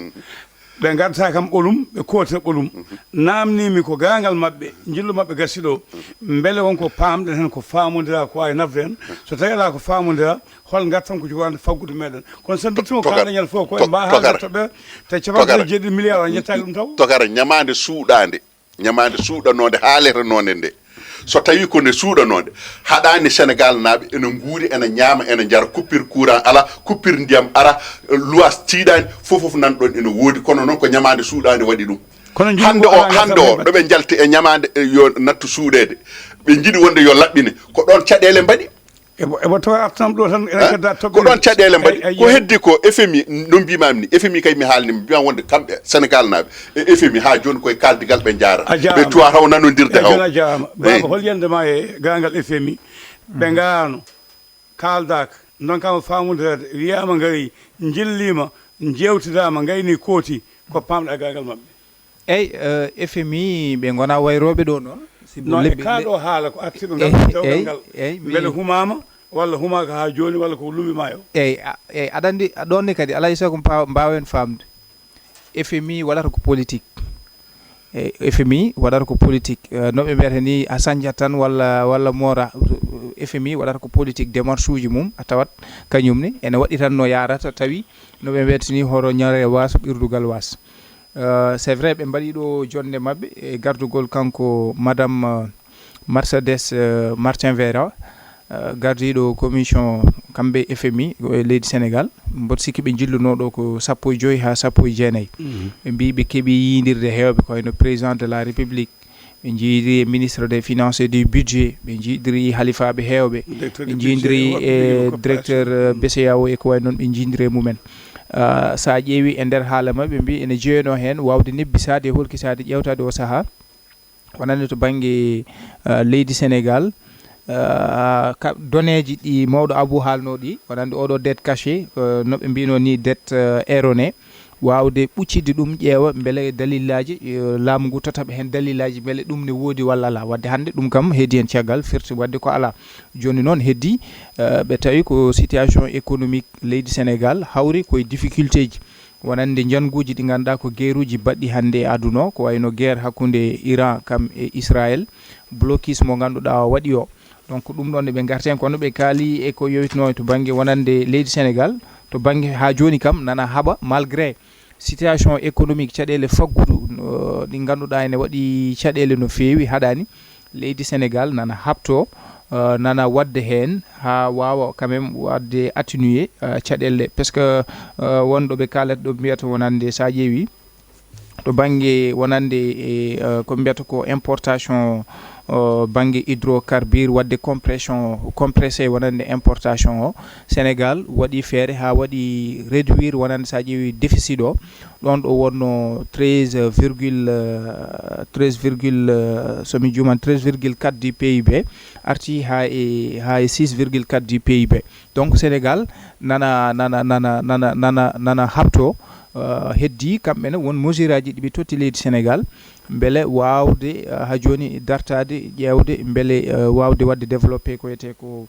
Ɓe ngarta kam ɓolum, ɓe kootira ɓolum. Naamnimi ko garangal maɓɓe, njillu maɓɓe gasi ɗo. Mbele won ko paamɗen heen, ko faamondira, ko waawi nafde en? So tawi alaa ko faamondira, hol ngartam ko jogorande faggudu meɗen? Kono sen duttimo kaalɗe ñande fof ko en mba haalde toɓɓe te capanɗe jeeɗiɗi milliard o jettaaki ɗum taw. Tokara, ñamaande suuɗaande, ñamaande suuɗanoonde haaletenoonde nde, so tawi ko nde suuɗanoonde, haɗaani Senegal naaɓe ene nguuri, ene ñaama, ene njara, coupure courant ala, coupure ndiyam ara, luwaas tiiɗaani, fof fof nan ɗon ene woodi. Kono noon ko ñamaande suuɗaande waɗi ɗum. Hannde o hannde o ɗo ɓe njalti e ñamaande, e yo nattu suuɗeede, ɓe njiɗi wonde yo laɓɓine, ko ɗoon caɗeele mbaɗi. Ebo ebo tawa artanam ɗo tan ene kedda toɓɓe. Ko ɗoon caɗeele mbaɗi. Ko heddi ko F M I, no mbimami ni, F M I kay mi haalnima, mbimami wonde kamɓe Senegal naaɓe e F M I haa jooni koye kaaldigal ɓe njaara. Ɓe cuwa taw nanodirde haw. Jooni a jaarama. Baba, hol yande ma e garangal F M I? Ɓe ngarano, kaaldaaka, ndonkama famondirede, wiyama ngari, jillima, jewtidama, ngayni kooti, ko pamɗa garangal maɓɓe? Eyi, F M I ɓe ngona wayroɓe ɗo noon. Sibu no e lebbi kaa ɗo haala ko artiiɓe ngal dewgal ngal mbele humaama walla humaaka haa jooni walla ko lumbi maayo. Eyi, eyi, aɗa anndi ɗoon ne kadi alaa e sago mbaawen faamde. F M I waɗata ko politique. Eyi, F M I waɗata ko politique. No ɓe mbiyata ni, a sañjat tan walla walla moora. F M I waɗata ko politique, démarche uji mum a tawat kañum ne ene waɗi tan no yaarata, tawi no ɓe mbiyata ni hoto ñare waaso ɓirdugal waas. C'est vrai, ɓe mbaɗi ɗo jonnde maɓɓe e gardugol kanko madame Mercedes Martin Veyra, gardiiɗo commission kamɓe F M I e leydi Sénégal. Mboɗo sikki ɓe njilluno ɗo ko sappo e joyi haa sappo e jeenayi. Ɓe mbi ɓe keɓi yiyindirde heewɓe ko wayno président de la république, ɓe njiidiri e ministre des finances et du budget, ɓe njiidiri halifaaɓe heewɓe, ɓe njiidiri e directeur B C E A O e ko wayi noon, ɓe njiidiri e mumen. So a ƴeewi e nder haala maɓɓe mbi ene jeyanoo heen waawde nebbisaade e holkisaade ƴeewtaade o sahaa, wonande to bannge leydi Sénégal, doneeji ɗi mawɗo Abou haalnoo ɗi, wonande oɗo dette cachée, no ɓe mbiyno ni dette erronée, waawde ɓuccitde ɗum, ƴeewa mbele dalillaaji, laamu ngu totta ɓe heen dalillaaji mbele ɗum ne woodi walla alaa. Wadde hannde ɗum kam heedi heen caggal, firti wadde ko alaa. Jooni noon heddii ɓe tawi ko situation économique leydi Sénégal hawri koye difficulté ji, wonande njannguuji ɗi ngannduɗaa ko guerruuji baɗɗi hannde e aduna o, ko wayno guerre hakkunde Iran kam e Israël, blocus mo ngannduɗaa o waɗi o. Donc ɗum ɗon ɓe ngarti heen, kono ɓe kaali e ko yowitnoo to bannge wonande leydi Sénégal, to bannge haa jooni kam nana haɓa malgré situation économique, caɗeele faggudu ɗi ngannduɗaa ene waɗi caɗeele no feewi, haɗaani leydi Sénégal nana haɓtoo, nana waɗde heen haa waawa quand même waɗde atténuer caɗeele ɗe. Parce que won ɗo ɓe kaalata ɗo mbiyata wonande so a ƴeewi to bannge wonande e ko mbiyata ko importation bannge hydrocarbure, waɗde compression, compressé wonande importation o, Sénégal waɗi feere haa waɗi réduire wonande so a ƴeewi déficit o, ɗoon ɗo wonno treize virgule treize virgule so mi juuman treize virgule quatre du P I B, arti haa e haa e six virgule quatre du P I B. Donc Sénégal nana nana nana nana nana nana haɓtoo, heddii kamɓe ne won mesure aji ɗi ɓe totti leydi Sénégal mbele waawde haa jooni dartaade, ƴeewde mbele waawde waɗde développé ko wiyetee ko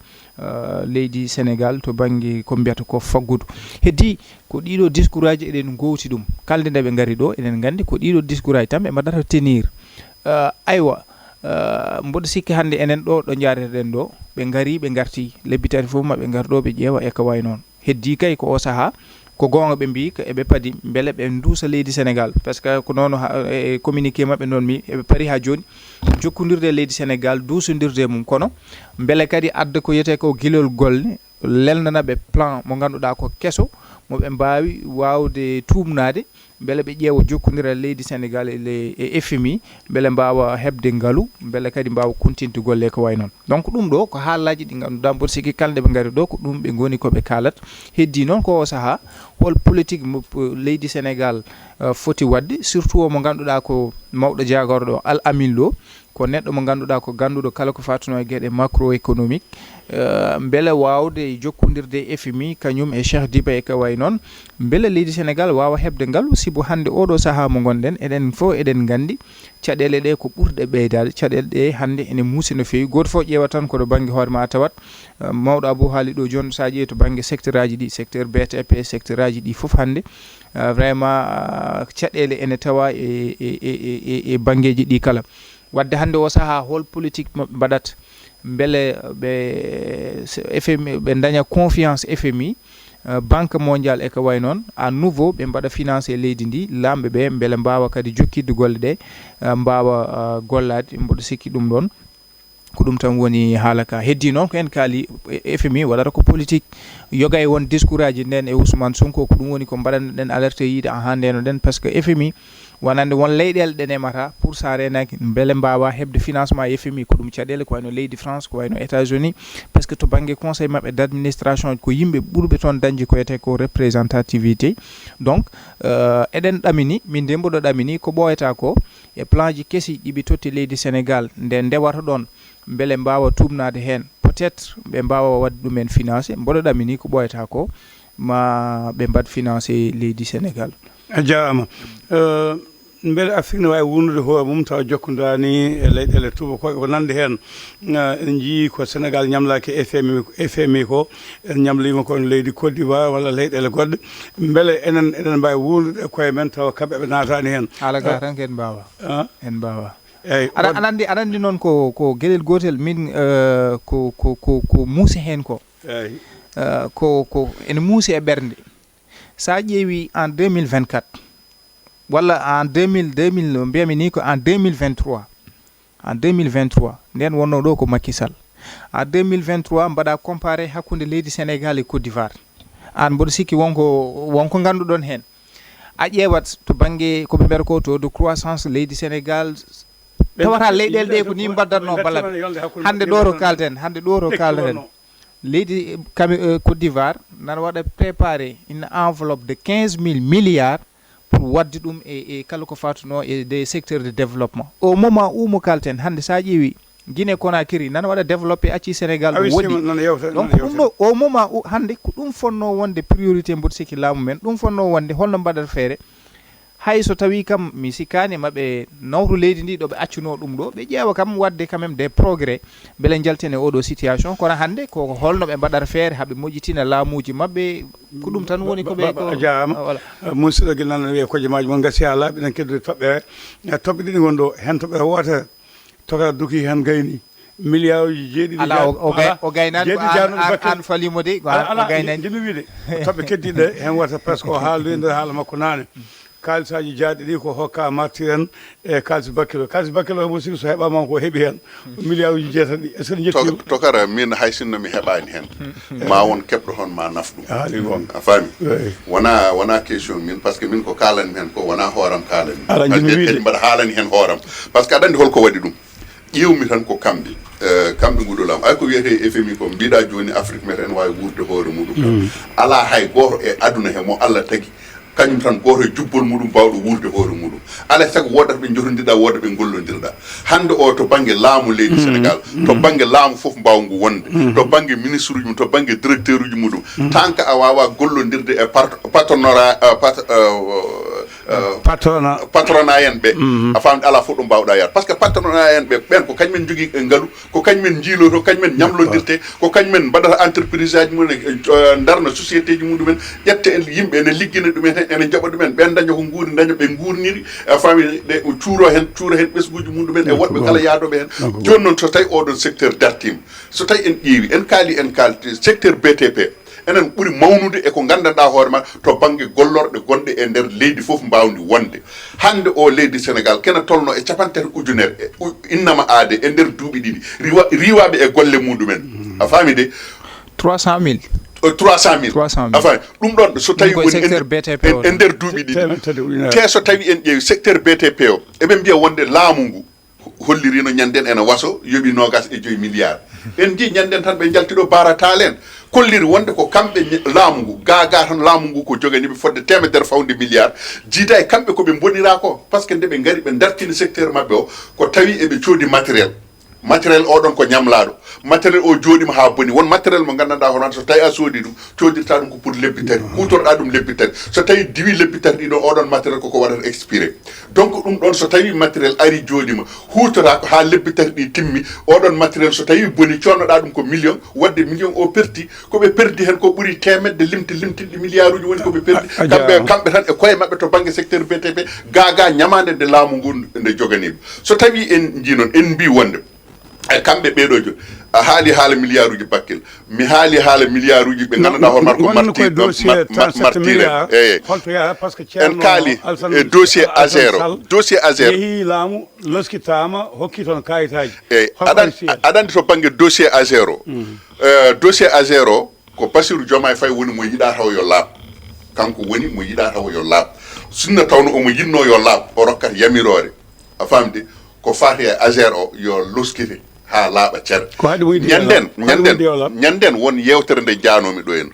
leydi Sénégal to bannge ko mbiyata ko faggudu. Heddii ko ɗiiɗoo discours aji eɗen ngoowti ɗum, kala nde nde ɓe ngari ɗo eɗen nganndi ko ɗiiɗoo discours aji tan ɓe mbaɗata tenir. Aywa, mboɗo sikki hannde enen ɗo ɗo njaareten ɗo, ɓe ngarii ɓe ngartii, lebbi tati fof maɓɓe ngar ɗo ɓe ƴeewa e ko wayi noon. Heddii kay ko o sahaa, ko goonga ɓe mbii ko eɓe padi mbele ɓe nduusa leydi Sénégal, parce que ko noon e communiqué maɓɓe noon mi eɓe pari haa jooni jokkondirde e leydi Sénégal, duusondirde e mum, kono mbele kadi adda ko wiyetee ko gilol golle, lelnana ɓe plan mo ngannduɗaa ko keso, mo ɓe mbaawi waawde tuumnaade, mbele ɓe ƴeewa jokkondiral leydi Senegal e le-, e F M I, mbele mbaawa heɓde ngalu, mbele kadi mbaawa kuntinde golle ko wayi noon. Donc, ɗum ɗo ko haalaaji ɗi ngannduɗaa mboɗo sikki kala nde ɓe ngari ɗo, ko ɗum ɓe ngoni ko ɓe kaalat. Heddii noon ko o sahaa, hol politique mo, po-, leydi Senegal, eh, foti waɗde, surtout o mo ngannduɗaa ko mawɗo jaagorɗo Al Amin Lo, ko neɗɗo mo ngannduɗaa ko gannduɗo kala ko fatunoo e geɗe macroéconomique, eh, mbele waawde jokkondirde e F M I, kañum e Cheikh Diba e ka wayi noon, mbele leydi Senegal waawa heɓde ngalu, sibu hannde oɗo sahaa mo ngonɗen, eɗen fof eɗen nganndi caɗeele ɗe ko ɓurɗe ɓeydaade, caɗeele ɗe hannde ene muusi no feewi. Gooto fof ƴeewa tan ko to bannge hoore ma a tawat, eh, mawɗo Abou haali ɗo jooni, so a ƴeewi to bannge secteur aji ɗi, secteur B T P, secteur aji ɗi fof hannde, eh, vraiment, eh, caɗeele ene tawa e, e, e, e, e banngeeji ɗi kala. Wadde hannde o sahaa hol politique mo ɓe mbaɗata mbele ɓe, F M I, ɓe ndaña confiance F M I, eh, Banque Mondiale e ko wayi noon, à nouveau ɓe mbaɗa financé leydi ndi, laamɓe ɓe mbele mbaawa kadi jokkidde golle ɗe, eh, mbaawa, eh, gollaade, mboɗo sikki ɗum ɗoon. Ko ɗum tan woni haala ka. Heddii noon ko en kaali, eh, F M I waɗata ko politique, yoga e won discours aji nden e Ousmane Sonko, ko ɗum woni ko mbaɗanno ɗen alerte yiide ahan ndeno ɗen, parce que F M I wonande won leyɗeele ɗe nemata pour so a reenaaki mbele mbaawa heɓde financement e F M I, ko ɗum caɗeele ko wayno leydi France, ko wayno États-Unis, parce que to bannge conseil maɓɓe d'administration ko yimɓe ɓurɓe toon dañde ko wiyetee ko représentativité. Donc, euh, eɗen ɗamini, min de mboɗo ɗamini ko ɓooyata ko e plan ji kesi ɗi ɓe totti leydi Sénégal nde ndewata ɗoon mbele mbaawa tuumnaade heen, peut-être ɓe mbaawa waɗde ɗum en financé, mboɗo ɗamini ko ɓooyata ko ma ɓe mbaɗ financé leydi Sénégal. A jaaraama. Eh, mbele Afrik ne waawi wuurnude hoore mum tawa jokkondiraa ni e leyɗeele tuubakooɓe ko nande heen? Eh, en njiyii ko Senegal ñamlaaki F M I, F M I ko, en ñamliima ko leydi Côte d'Ivoire walla leyɗeele goɗɗe. Mbele enen, eɗen mbaawi wuurnude e koye men tawa kamɓe ɓe naataani heen? Haala ka Eh, tan ko en mbaawa. Ah? En mbaawa. Eeyi, Aɗa, waɗ- aɗa anndi, aɗa anndi noon ko, ko geɗel gootel min, eh, ko, ko, ko, ko muusi heen ko. Eeyi. Eh, ko, ko ene muusi e ɓernde. So a ƴeewi en deux mille vingt-quatre, walla en deux mille, deux mille, no mbiyami ni ko en deux mille vingt-trois. En deux mille vingt-trois, nden wonno ɗo ko Macky Sall. En deux mille vingt-trois, mbaɗa comparé hakkunde leydi Sénégal e Côte d'Ivoire. Aan mboɗo sikki wonko, wonko ngannduɗon heen. A ƴeewat to bannge ko ɓe mbiyata ko taux de croissance leydi Sénégal, tawata leyɗeele ɗe ko ni mbaɗatno ballal. Hannde ɗo to kaalten, hannde ɗo to kaalten. Leydi Cam-, eh, Côte d'Ivoire nana waɗa préparé une enveloppe de quinze mille milliards pour waɗde ɗum e, e kala ko fatunoo e des secteurs de développement. Au moment où mo kaalten hannde, so a ƴeewi Guinée Conakry nana waɗa développé, acci Sénégal ɗo woɗɗi. Donc ɗum ɗo, au moment où hannde ko ɗum fonnoo wonde priorité mboɗo sikki laamu men, ɗum fonnoo wonde holno mbaɗata feere. Hay so tawii kam mi sikkaani ma ɓe nawru leydi ndi ɗo ɓe accunoo ɗum ɗo, ɓe ƴeewa kam waɗde quand même des progrès, mbele njalten e oɗo situation. Kono hannde ko holno ɓe mbaɗata feere haa ɓe moƴƴitina laamuuji maɓɓe, ko ɗum tan woni ko ɓe ko. A jaaraama. Ah, voilà. Eh, musidɗo, gila nana wiyee kojomaaji mon ngasi haa laaɓi, eɗen keddude toɓɓere. Eh, toɓɓe ɗiɗi ngon ɗo, heen toɓɓere wootere, tokara duki heen gayni. Miliyaaruuji jeeɗiɗi. Alaa, o, o gay-, o gaynaani ko jeeɗiɗi aan, jaanuɗo aan, bakkere. Aan falimo de, ko aan o gaynaani. Njiɗmi wiide, toɓɓe keddiiɗe heen wata presque o haaldoyi nder haala makko naane. Kaalisaaji jaaɗi ɗi ko hokka martir en e kaalis bakkilo. Kaalis bakkilo mo sikki so heɓaama ko heɓi heen. Miliyaaruuji jeetati ɗi. Est-ce que en njettii? To-, tokara, min hay sinno mi heɓaani heen. Ma won keɓɗo heen ma naf ɗum. Ah, ɗi won. A faami? Eey. Wona, wona question min, parce que min ko kaalanmi heen ko wona hooram kaalanmi. Alaa, njiɗmi wiide. Kadi mbaɗa haalani heen hooram. Parce que aɗa anndi holko waɗi ɗum. Ƴeewmi tan ko kamɓe, eh, kamɓe nguɗo laamu. Ay ko wiyetee F M I ko, mbiɗa jooni Afrique meta ene waawi wuurde hoore muɗum. Mm. Alaa hay gooto e aduna he mo Allah tagi, kañum tan gooto e jubbol muɗum baawɗo wuurde hoore muɗum. Alaa e sago woodat ɓe njotondirɗa, woodat ɓe ngollondirɗa. Hannde o to bannge laamu leydi Senegal, to bannge laamu fof mbaawngu wonde, to bannge ministre uji mum, to bannge directeur uji muɗum. Tant que a waawaa gollondirde e part-, patronora-, eh, pat-, eh, eh, Patrona. Patronat en ɓe, a faamde alaa fof ɗo mbaawɗa yaade. Par ce que patronat en ɓe, ɓeen ko kañumen njogii e ngalu, ko kañumen njiiloto, ko kañumen ñamlondirte, ko kañumen mbaɗata entreprise aji mum en, eh, ndarna société ji muɗumen, ƴetta en yimɓe ene liggina ɗumen heen, ene njaɓa ɗumen, ɓeen daña ko nguuri, daña ɓe nguurniri, a faami, ɗe cuuro heen, cuuro heen ɓesnguuji muɗumen e woɗɓe kala yaadooɓe heen. Jooni noon so tawi oɗon secteur dartiima, so tawi en ƴeewi, en kaali, en kaalti secteur B T P, enen ɓuri mawnude e ko nganndanɗaa hoore ma to bannge gollorɗe gonɗe e nder leydi fof mbaawndi wonde. Hannde o leydi Senegal kena tolno e capanɗe tati ujunere e u-, innama aade e nder duuɓi ɗiɗi. Riwa-, riiwaaɓe e golle muɗumen. A faami de? Trois cent mille. trois cent mille. Trois cent mille. Enfin, ɗum ɗon so tawi woni e nder duuɓi ɗiɗi. Te so tawi en ƴeewi secteur B T P o, eɓe mbiya wonde laamu ngu hollirino ñanden ene waso yoɓi nogas e joyi milliard. En nji ñanden tan ɓe njalti ɗo barataal en, kolliri wonde ko kamɓe laamu ngu, gaaga tan laamu ngu ko joganiɓe fodde temedere fawde milliard. Jiida e kamɓe ko ɓe mbonira ko, parce que nde ɓe ngari ɓe dartini secteur maɓɓe o, ko tawi eɓe coodi matériel. Matériel oɗon ko ñamlaaɗo. Matériel o jooɗima haa boni. Won matériel mo nganndanɗaa hono so tawi a soodi ɗum, coodirta ɗum ko pour lebbi tati, huutorɗa ɗum lebbi tati. So tawi diwi lebbi tati ɗiɗon, oɗon matériel koko waɗata expiré. Donc ɗum ɗon so tawi matériel ari jooɗima, huutora ko haa lebbi tati ɗi timmi, oɗon matériel so tawi boni, connoɗa ɗum ko million, wadde million o perti. Ko ɓe perdi hen ko ɓuri temedde limti limtinɗi milliard uji woni ko ɓe perdi. Kamɓe kamɓe tan e koye maɓɓe to bangge secteur B T P, gaaga ñamaande nde laamu ngu nde joganiɓe. So tawi en nji noon, en mbi wonde e kamɓe ɓeeɗo jo a haali haala milliard uji bakkil, mi haali haala milliard uji ɓe ngannduɗaa hoore maɗa ko martirɓe. Eyi, en kaali e dossier Azer o. Dossier Azer yehi laamu, loskitaama, hokki toon kayitaaji. Eyi, aɗa anndi to bannge dossier Azer o. Eh, dossier Azer o ko Bassirou Diomaye Faye woni mo yiɗaa taw yo laaɓ. Kanko woni mo yiɗaa taw yo laaɓ. Sinno tawno omo yiɗno yo laaɓ, o rokkat yamiroore. A faamde? Ko faati e Azer o yo loskite haa laaɓa cer. Ko haɗi wuyde yo laaɓ. Ñanden, ñanden, ñanden won yeewtere nde njanoomi ɗo en.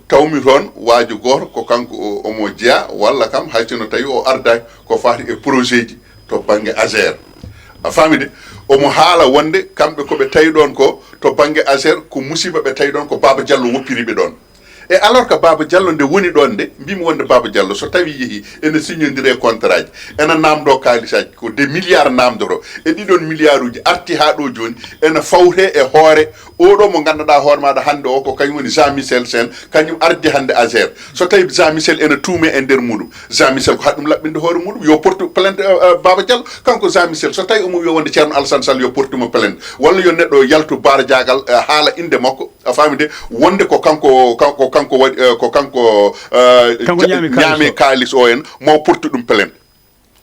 Tawmi toon waajo gooto ko kanko o, omo jeyaa walla kam hay sinno tawi o ardaaki ko faati e projet ji to bannge Azer. A faami de? Omo haala wonde kamɓe ko ɓe tawi ɗoon ko to bannge Azer ko musiba ɓe tawi ɗoon, ko Baba Diallo woppiri ɓe ɗoon. E alors que Baba Diallo nde woni ɗoon nde, mbimi wonde Baba Diallo so tawi yehi ene signondire contrat ji, ene namdo kaalisaaji, ko des milliards namdoto, e ɗiɗon milliard uji arti haa ɗo jooni, ene fawte e hoore oɗo mo ngannduɗaa hoore maɗa hannde o ko kañum woni Jean Michel Sène, kañum ardi hannde Azer. So tawi Jean Michel ene tuume e nder muɗum, Jean Michel ko haɗum laɓɓinde hoore muɗum, yo portu plainte, eh, eh, Baba Diallo. Kanko Jean Michel, so tawi omo wiya wonde Ceerno Alassane Sall yo portu mo plainte, walla yo neɗɗo yaltu barjaagal, eh, haala innde makko, a faami de, wonde ko kanko, kanko, kanko waɗi, eh, ko kanko, eh, ñaami kaalis o en, mo portu ɗum plainte.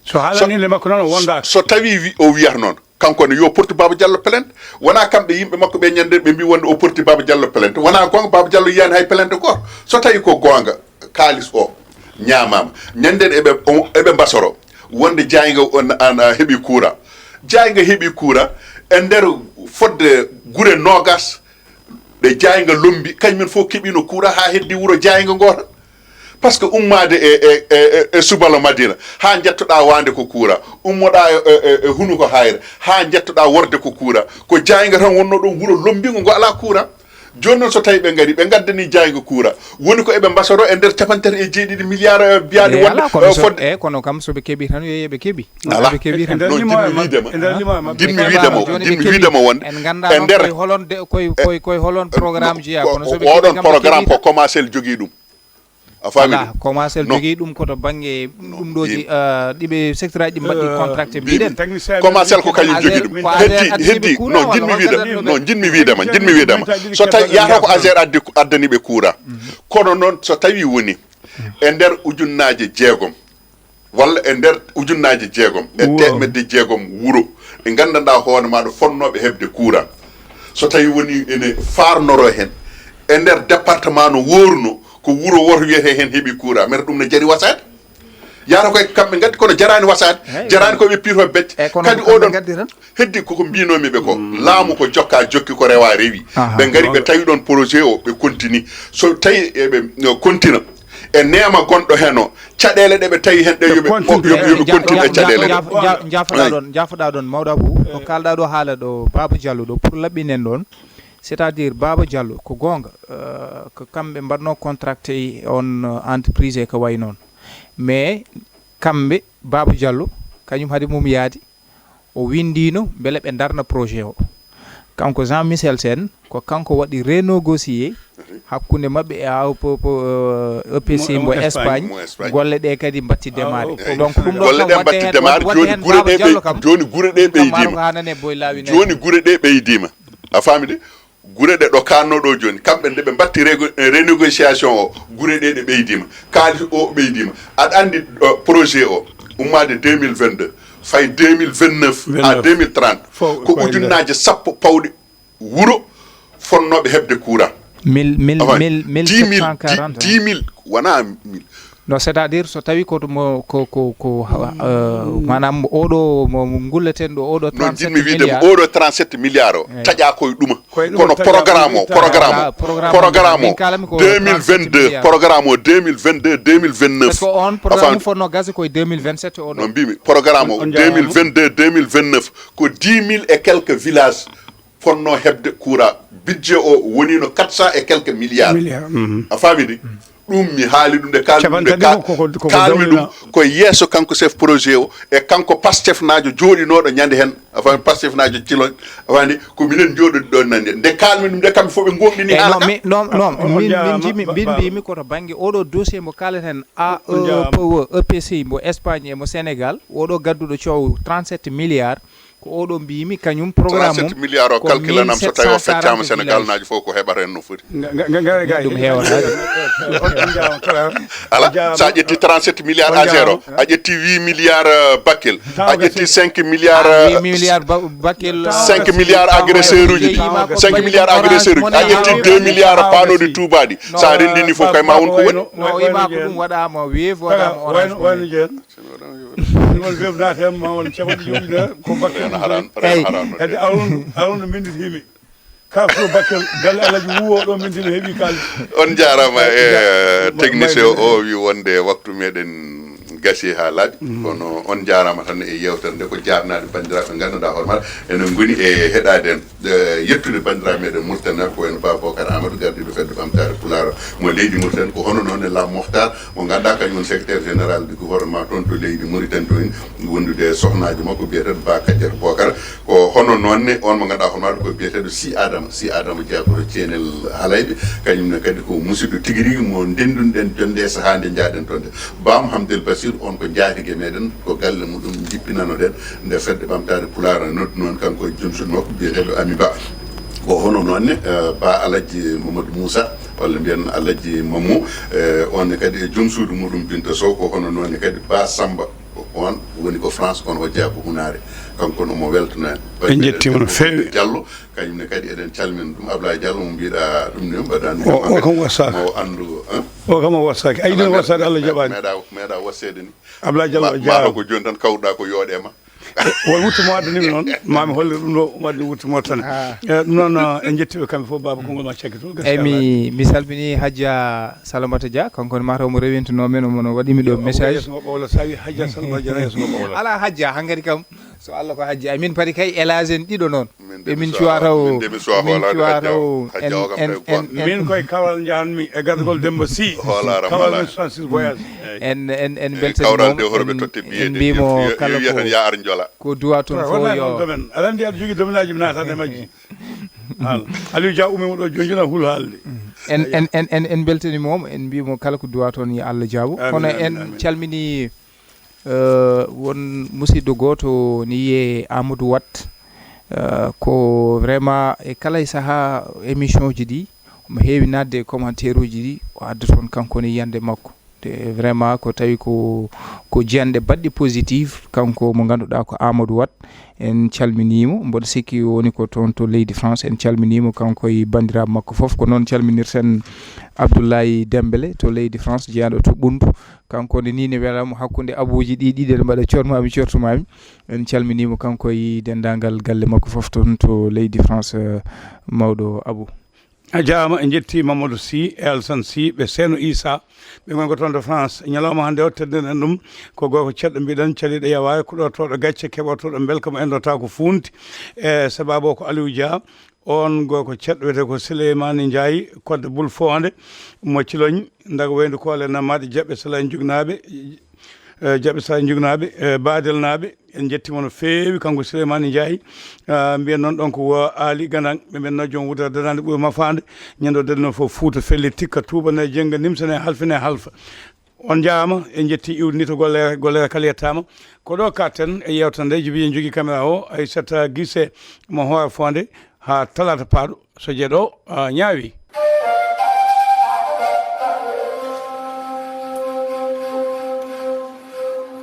So haalani innde makko noon, o wondaaka. So tawi wi-, o wiyata noon, kanko ne yo portu Baba Diallo plainte. Wonaa kamɓe yimɓe makko ɓe ñande ɓe mbi wonde o porti Baba Diallo plainte. Wonaa goonga, Baba Diallo yiyani hay plainte gooto. So tawi ko goonga, kaalis o ñaamaama. Ñanden eɓe, o, eɓe mbasoro wonde Jaaynga on, an, a, heɓi courant. Jaaynga heɓi courant e nder fodde gure noogas ɗe Jaaynga lombi, kañumen fof keɓino courant haa heddi wuro Jaaynga ngoo tan. Parce que ummaade e, e, e, e, e Subalo Madina, haa njettoɗaa Waande ko courant, ummoɗaa e, e, e, e Hunuko Hayre, haa njettoɗaa Worde ko courant, ko Jaaynga tan wonno ɗon wuro lombingo ngo alaa courant. Jooni noon so tawi ɓe ngari, ɓe ngaddani Jaaynga courant, woni ko eɓe mbasoro e nder capanɗe tati e jeeɗiɗi milliard, eh, mbiyaɗi wonde, eh, fodde. Eyi, kono kam so ɓe keɓi tan, yo ɓe keɓi. Alaa. Ɓe keɓi tan. Non, jinmi wiide ma. Jinmi wiide ma, jinmi wiide ma wonde. En nganndaa e nder koye holon de, koye, koye, koye holon programme jeyaa, kono so ɓe keɓi oɗon kam ɓe programme keɓi ko tan. Commercial jogii ɗum. A faami ɗum? Alaa, commercial jogii ɗum ko to bannge ɗum ɗooji, eh, ɗiɓe secteur aji ɗi mbaɗi contracté mbiɗen. Commercial ko kañum jogii ɗum. Heddi, heddi, non, jinmi wiide, non, jinmi wiide ma, jinmi wiide ma. So tawi yahata ko Azer addi, addani ɓe courant. Kono noon so tawi woni e nder ujunnaaje jeegom, walla e nder ujunnaaje jeegom e teemedde jeegom wuro ɗe nganndanɗaa hoore maaɗa fonnooɓe heɓde courant. So tawi woni ene faarnoroo heen, e nder département no wooruno, ko wuro woto wiyetee heen heɓi courant. Mbeɗa ɗum no jari wasaade. Yahata koye ko kamɓe ngaddi, kono jaraani wasaade. Eyi, jaraani ko ɓe piirto becce. Eyi, kono kadi ko kamɓe oɗon ngaddi tan. Heddi koko mbiinoomi ɓe ko, laamu ko jokka jokki, ko rewa rewi. Aha. Ɓe ngari, ɓe tawi ɗoon projet o, ɓe continue. So tawi eɓe, no, continue e neema gonɗo heen o, caɗeele ɗe ɓe tawi heen ɗe, yo ɓe, yo ɓe, yo ɓe continue e caɗeele ɗe. Jaafoɗaa ɗoon, jaafoɗaa ɗoon, mawɗo Abou, no kaalɗaa ɗo haala ɗo Baba Diallo ɗo, pour laɓɓinen ɗoon, c'est-à-dire Baba Diallo, ko goonga, euh, ko kamɓe mbaɗnoo contracté on, euh, entreprise e ko wayi noon. Mais kamɓe, Baba Diallo, kañum hade mum yaadi, o winndiino mbele ɓe ndarna projet o. Kanko Jean Michel Sène, ko kanko waɗi renégocier hakkunde maɓɓe e A O P, euh, E P C mbo Espagne. Golle ɗe kadi mbatti démarré. Donc ɗum ɗo golle ɗe mbatti démarré. Jooni gure ɗe ɓey-, jooni gure ɗe ɓeydiima. Jooni gure ɗe ɓeydiima. A faami de? Gure ɗe ɗo kaanno ɗo jooni, kamɓe nde ɓe mbatti rego-, renégociation o, gure ɗe ɗe ɓeydiima. Kaalis o ɓeydiima. Aɗa anndi, uh, projet o, ummaade deux mille vingt-deux, fayi deux mille vingt-neuf à deux mille trente, ko ujunnaaje sappo pawɗe wuro fonnooɓe heɓde courant. Mille, mille, enfin, mille, mille sept cent quarante, dix mille, wonaa mille. Non, c'est-à-dire, so tawi ko mo, ko, ko, ko, euh, maanaam oɗo mo, mo ngulleten ɗo, oɗo no trente-sept jiɗmi wiide mo, milliards. Oɗo trente-sept milliards o, eyi, taƴa koye ɗuma. Kono programme o, programme o, programme o, deux mille vingt-deux, programme o deux mille vingt-deux, deux mille vingt-neuf. Parce que on programme, enfin, fotno gasi koye deux mille vingt-sept oɗo. No mbimi, programme o deux mille vingt-deux, deux mille vingt-neuf, ko dix mille et quelques villages fotno heɓde courant. Budget o wonino quatre cents et quelques milliards. Milliards, mhm. A faami de? Ɗum mi haali ɗum de, kaalmi ɗum de, kaalmi ɗum ko yeeso kanko chef projet o, e kanko Pastef naajo jooɗinooɗo ñande hen. A faami, Pastef naajo Ciloñ. A faami, ko minen jooɗodi ɗon nande. Nde kaalmi ɗum de, kamɓe fof ɓe gonɗini haala ka. Eyi, non, mi, non, non, min, min jimi, min mbimi ko to bannge oɗo dossier mo kaaleten A E P E, E P C I mo Espagne e mo Sénégal, oɗo gadduɗo coow trente-sept milliards, ko oɗo mbimi kañum programme mum. Trente-sept milliards o, calculanam so tawi o feccama Sénégal naajo fof ko heɓata hen no foti. Nga, nga, nga, nga, ɗum heewata. Ala, sa ƴetti trente-sept milliards A G R o, a ƴetti huit milliards, euh, Bakel, a ƴetti cinq milliards, euh, huit milliards Bakel, cinq milliards agresseur uji, cinq milliards agresseur uji, a ƴetti deux milliards panneau de Touba ɗi, sa rendini fof kay ma won ko woni. No, o wima ko ɗum waɗama Wave, waɗama Orange Money. Wayno jeeyen. Won Wave naate ma won capanɗe joyi de, ko Bakel. Eyi. Hedde alon, alon no mbinditi himi. Carrefour Bakel, galle Alhaji Wuwo ɗo min tino heɓi kaalis. On jaarama e technicien o, o wi wonde waktu meɗen gasi ha laaɓi. Kono on jaarama tan e yewtere nde, ko jarnaade banndiraaɓe ngannduɗaa hoore maɗa ene ngoni e heɗaade en. Eh, yettude banndiraaɓe meɗen Mauritanie ko wayno Ba Bocar Amadou, gardiiɗo fedde ɓamtaare Pulaar mo leydi Mauritanie, ko hono noon e Lam Mohtar mo ngannduɗaa kañum woni secrétaire général du gouvernement toon to leydi Mauritanie to en, wondude e sohnaajo makko biyeteeɗo Ba Kadiata Bocar. Ko hono noon ne on mo ngannduɗaa hono maɗa ko biyeteeɗo Si Adama, Si Adama Dia ko to Thienel Halayɓe, kañum ne kadi ko musidɗo tigi rigi mo ndendunɗen jonde e sahaa nde njaaɗen toon nde. Bam Hamdel Basir on ko njaatige meɗen, ko galle muɗum jippinanoɗen nde fedde ɓamtaare Pulaar noddu noon kanko e joom suudu makko biyeteeɗo Ami Ba. Ko hono noon ne, eh, Ba Alhaji Mamadou Moussa, walla mbiyen Alhaji Mamou, eh, on ne kadi e joom suudu muɗum Binta Sow, ko hono noon ne kadi Ba Samba, on woni ko France, kono o jeyaa ko Hunaare. Kanko ne omo weltano en. En njettiima no feewi. Diallo, kañum ne kadi eɗen calmina ɗum. Ablaye Diallo mo mbiɗa ɗum ne, mbaɗa anndi o, o kam wassaaka. Mo anndu, hein? O kam o wassaaki. Ay, ɗum wassaade Allah jaɓaani. Meeɗa, meeɗa wasseede ni. Ablaye Diallo, ma, a jaaraama. Mataw ko jooni tan kawruɗaa ko yooɗe ma. Won wuttu mo addani mi noon, ma mi hollire ɗum ɗo, mo addani wuttu mo tan. Ah. Eh, ɗum noon, eh, en njettii ɓe kamɓe fof, Baaba, konngol ma cakkito. Eyi, mi, mi salmini Hajja Salamata Dia, kanko ne mataw mo rewintunoo men, omo no waɗi mi ɗo message. Yeeso ngo ɓawla, so a wi Hajja Salamata Dia, yeeso ngo ɓawla. Alaa Hajja, hankadi kam, so Allah ko Hajja. Min pari kay élage en ɗiɗo noon. Min de ɓe min cuwa taw, min de mi suwa min hoolaade cuwa Hajja taw o. Hajja en, o kam en, tawi ko en, an. Min koye Kawral njahanmi e gardagol Demba Sy. Hoolaara Kawral mala. Min soixante-six voyage. Eyi. En, en, en Eh, beltanii Kawral mo, de hoto ɓe en, totte en biyede. Mbimo yo, yo kala wiya ko, tan ya ar njola. Ko duwa toon fof wallahi yo. Noon domaine. Aɗa anndi aɗa jogii domaine aji mi naataade e majji. Al-, Aliou Dia ummi mo ɗo jooni jooni a hul haalde. En, en, en, en, en beltanii mo, en mbimo kala ko duwa toon yo Allah jaabo. Amin, kono amin, en amin. Calmini Eh, won musidɗo gooto ne wiyee Amadou Wat. Eh, ko vraiment e kala e sahaa émission ji ɗi, omo heewi naatde e commentaire uji ɗi, o adda toon kanko ne yiyannde makko. Te vraiment ko tawi ko, ko jiyanɗe baɗɗe positif, kanko mo ngannduɗaa ko Amadou Wat. En calminiimo, mboɗo sikki o woni ko toon to leydi France. En calminiimo kanko e banndiraaɓe makko fof. Ko noon calminirten Abdoulaye Dembélé to leydi France, jeyaaɗo to Ɓunndu. Kanko ne nii ne welamo hakkunde abuuji ɗi ɗiɗi, ene mbaɗa cormaami, cortumaami. En calminiimo kanko e denndaangal galle makko fof toon to leydi France, eh, mawɗo Abou. A jaaraama, en njetti Mamadou Sy e Alsane Sy, ɓe Seeno Issa, ɓe ngoni ko toon to France. Ñalawma hannde o, teddinɗen ɗum ko gorko ceɗɗo, mbiɗen caliiɗo yawaare, kuɗortooɗo gacce, keɓortooɗo mbelka mo enndortaa ko fuunti. E sabaabu o ko Aliou Dia, oon gorko ceɗɗo wiyetee ko Souleymane Ndiaye, Kodde Bul Foonde, mo Ciloñ, Ndaga Weyndu Koole Nammaɗe, Jaɓɓe Sala en Jugnaaɓe, eh, Jaɓɓe Sala en Jugnaaɓe, eh, Badelnaaɓe, en njettiima no feewi, kanko Souleymane Ndiaye. Ah, mbiyen noon ɗon ko wo Aali Gandang, ɓe mbiyen no joom wudere dadaande ɓuri mafaande, ñande o dadino fof Fuuta Felli, tikka, tuubane, jennga, nimsane, halfine, halfa. On njaaraama, en njetti iwde ni to golle, golle kala yettaama. Ko ɗo katten e yeewtere nde, Jibi en jogii caméra o, Aissata Guissé mo Hoore Fonde, haa talaata paaɗo, so jeeɗo, ah, ñaawi.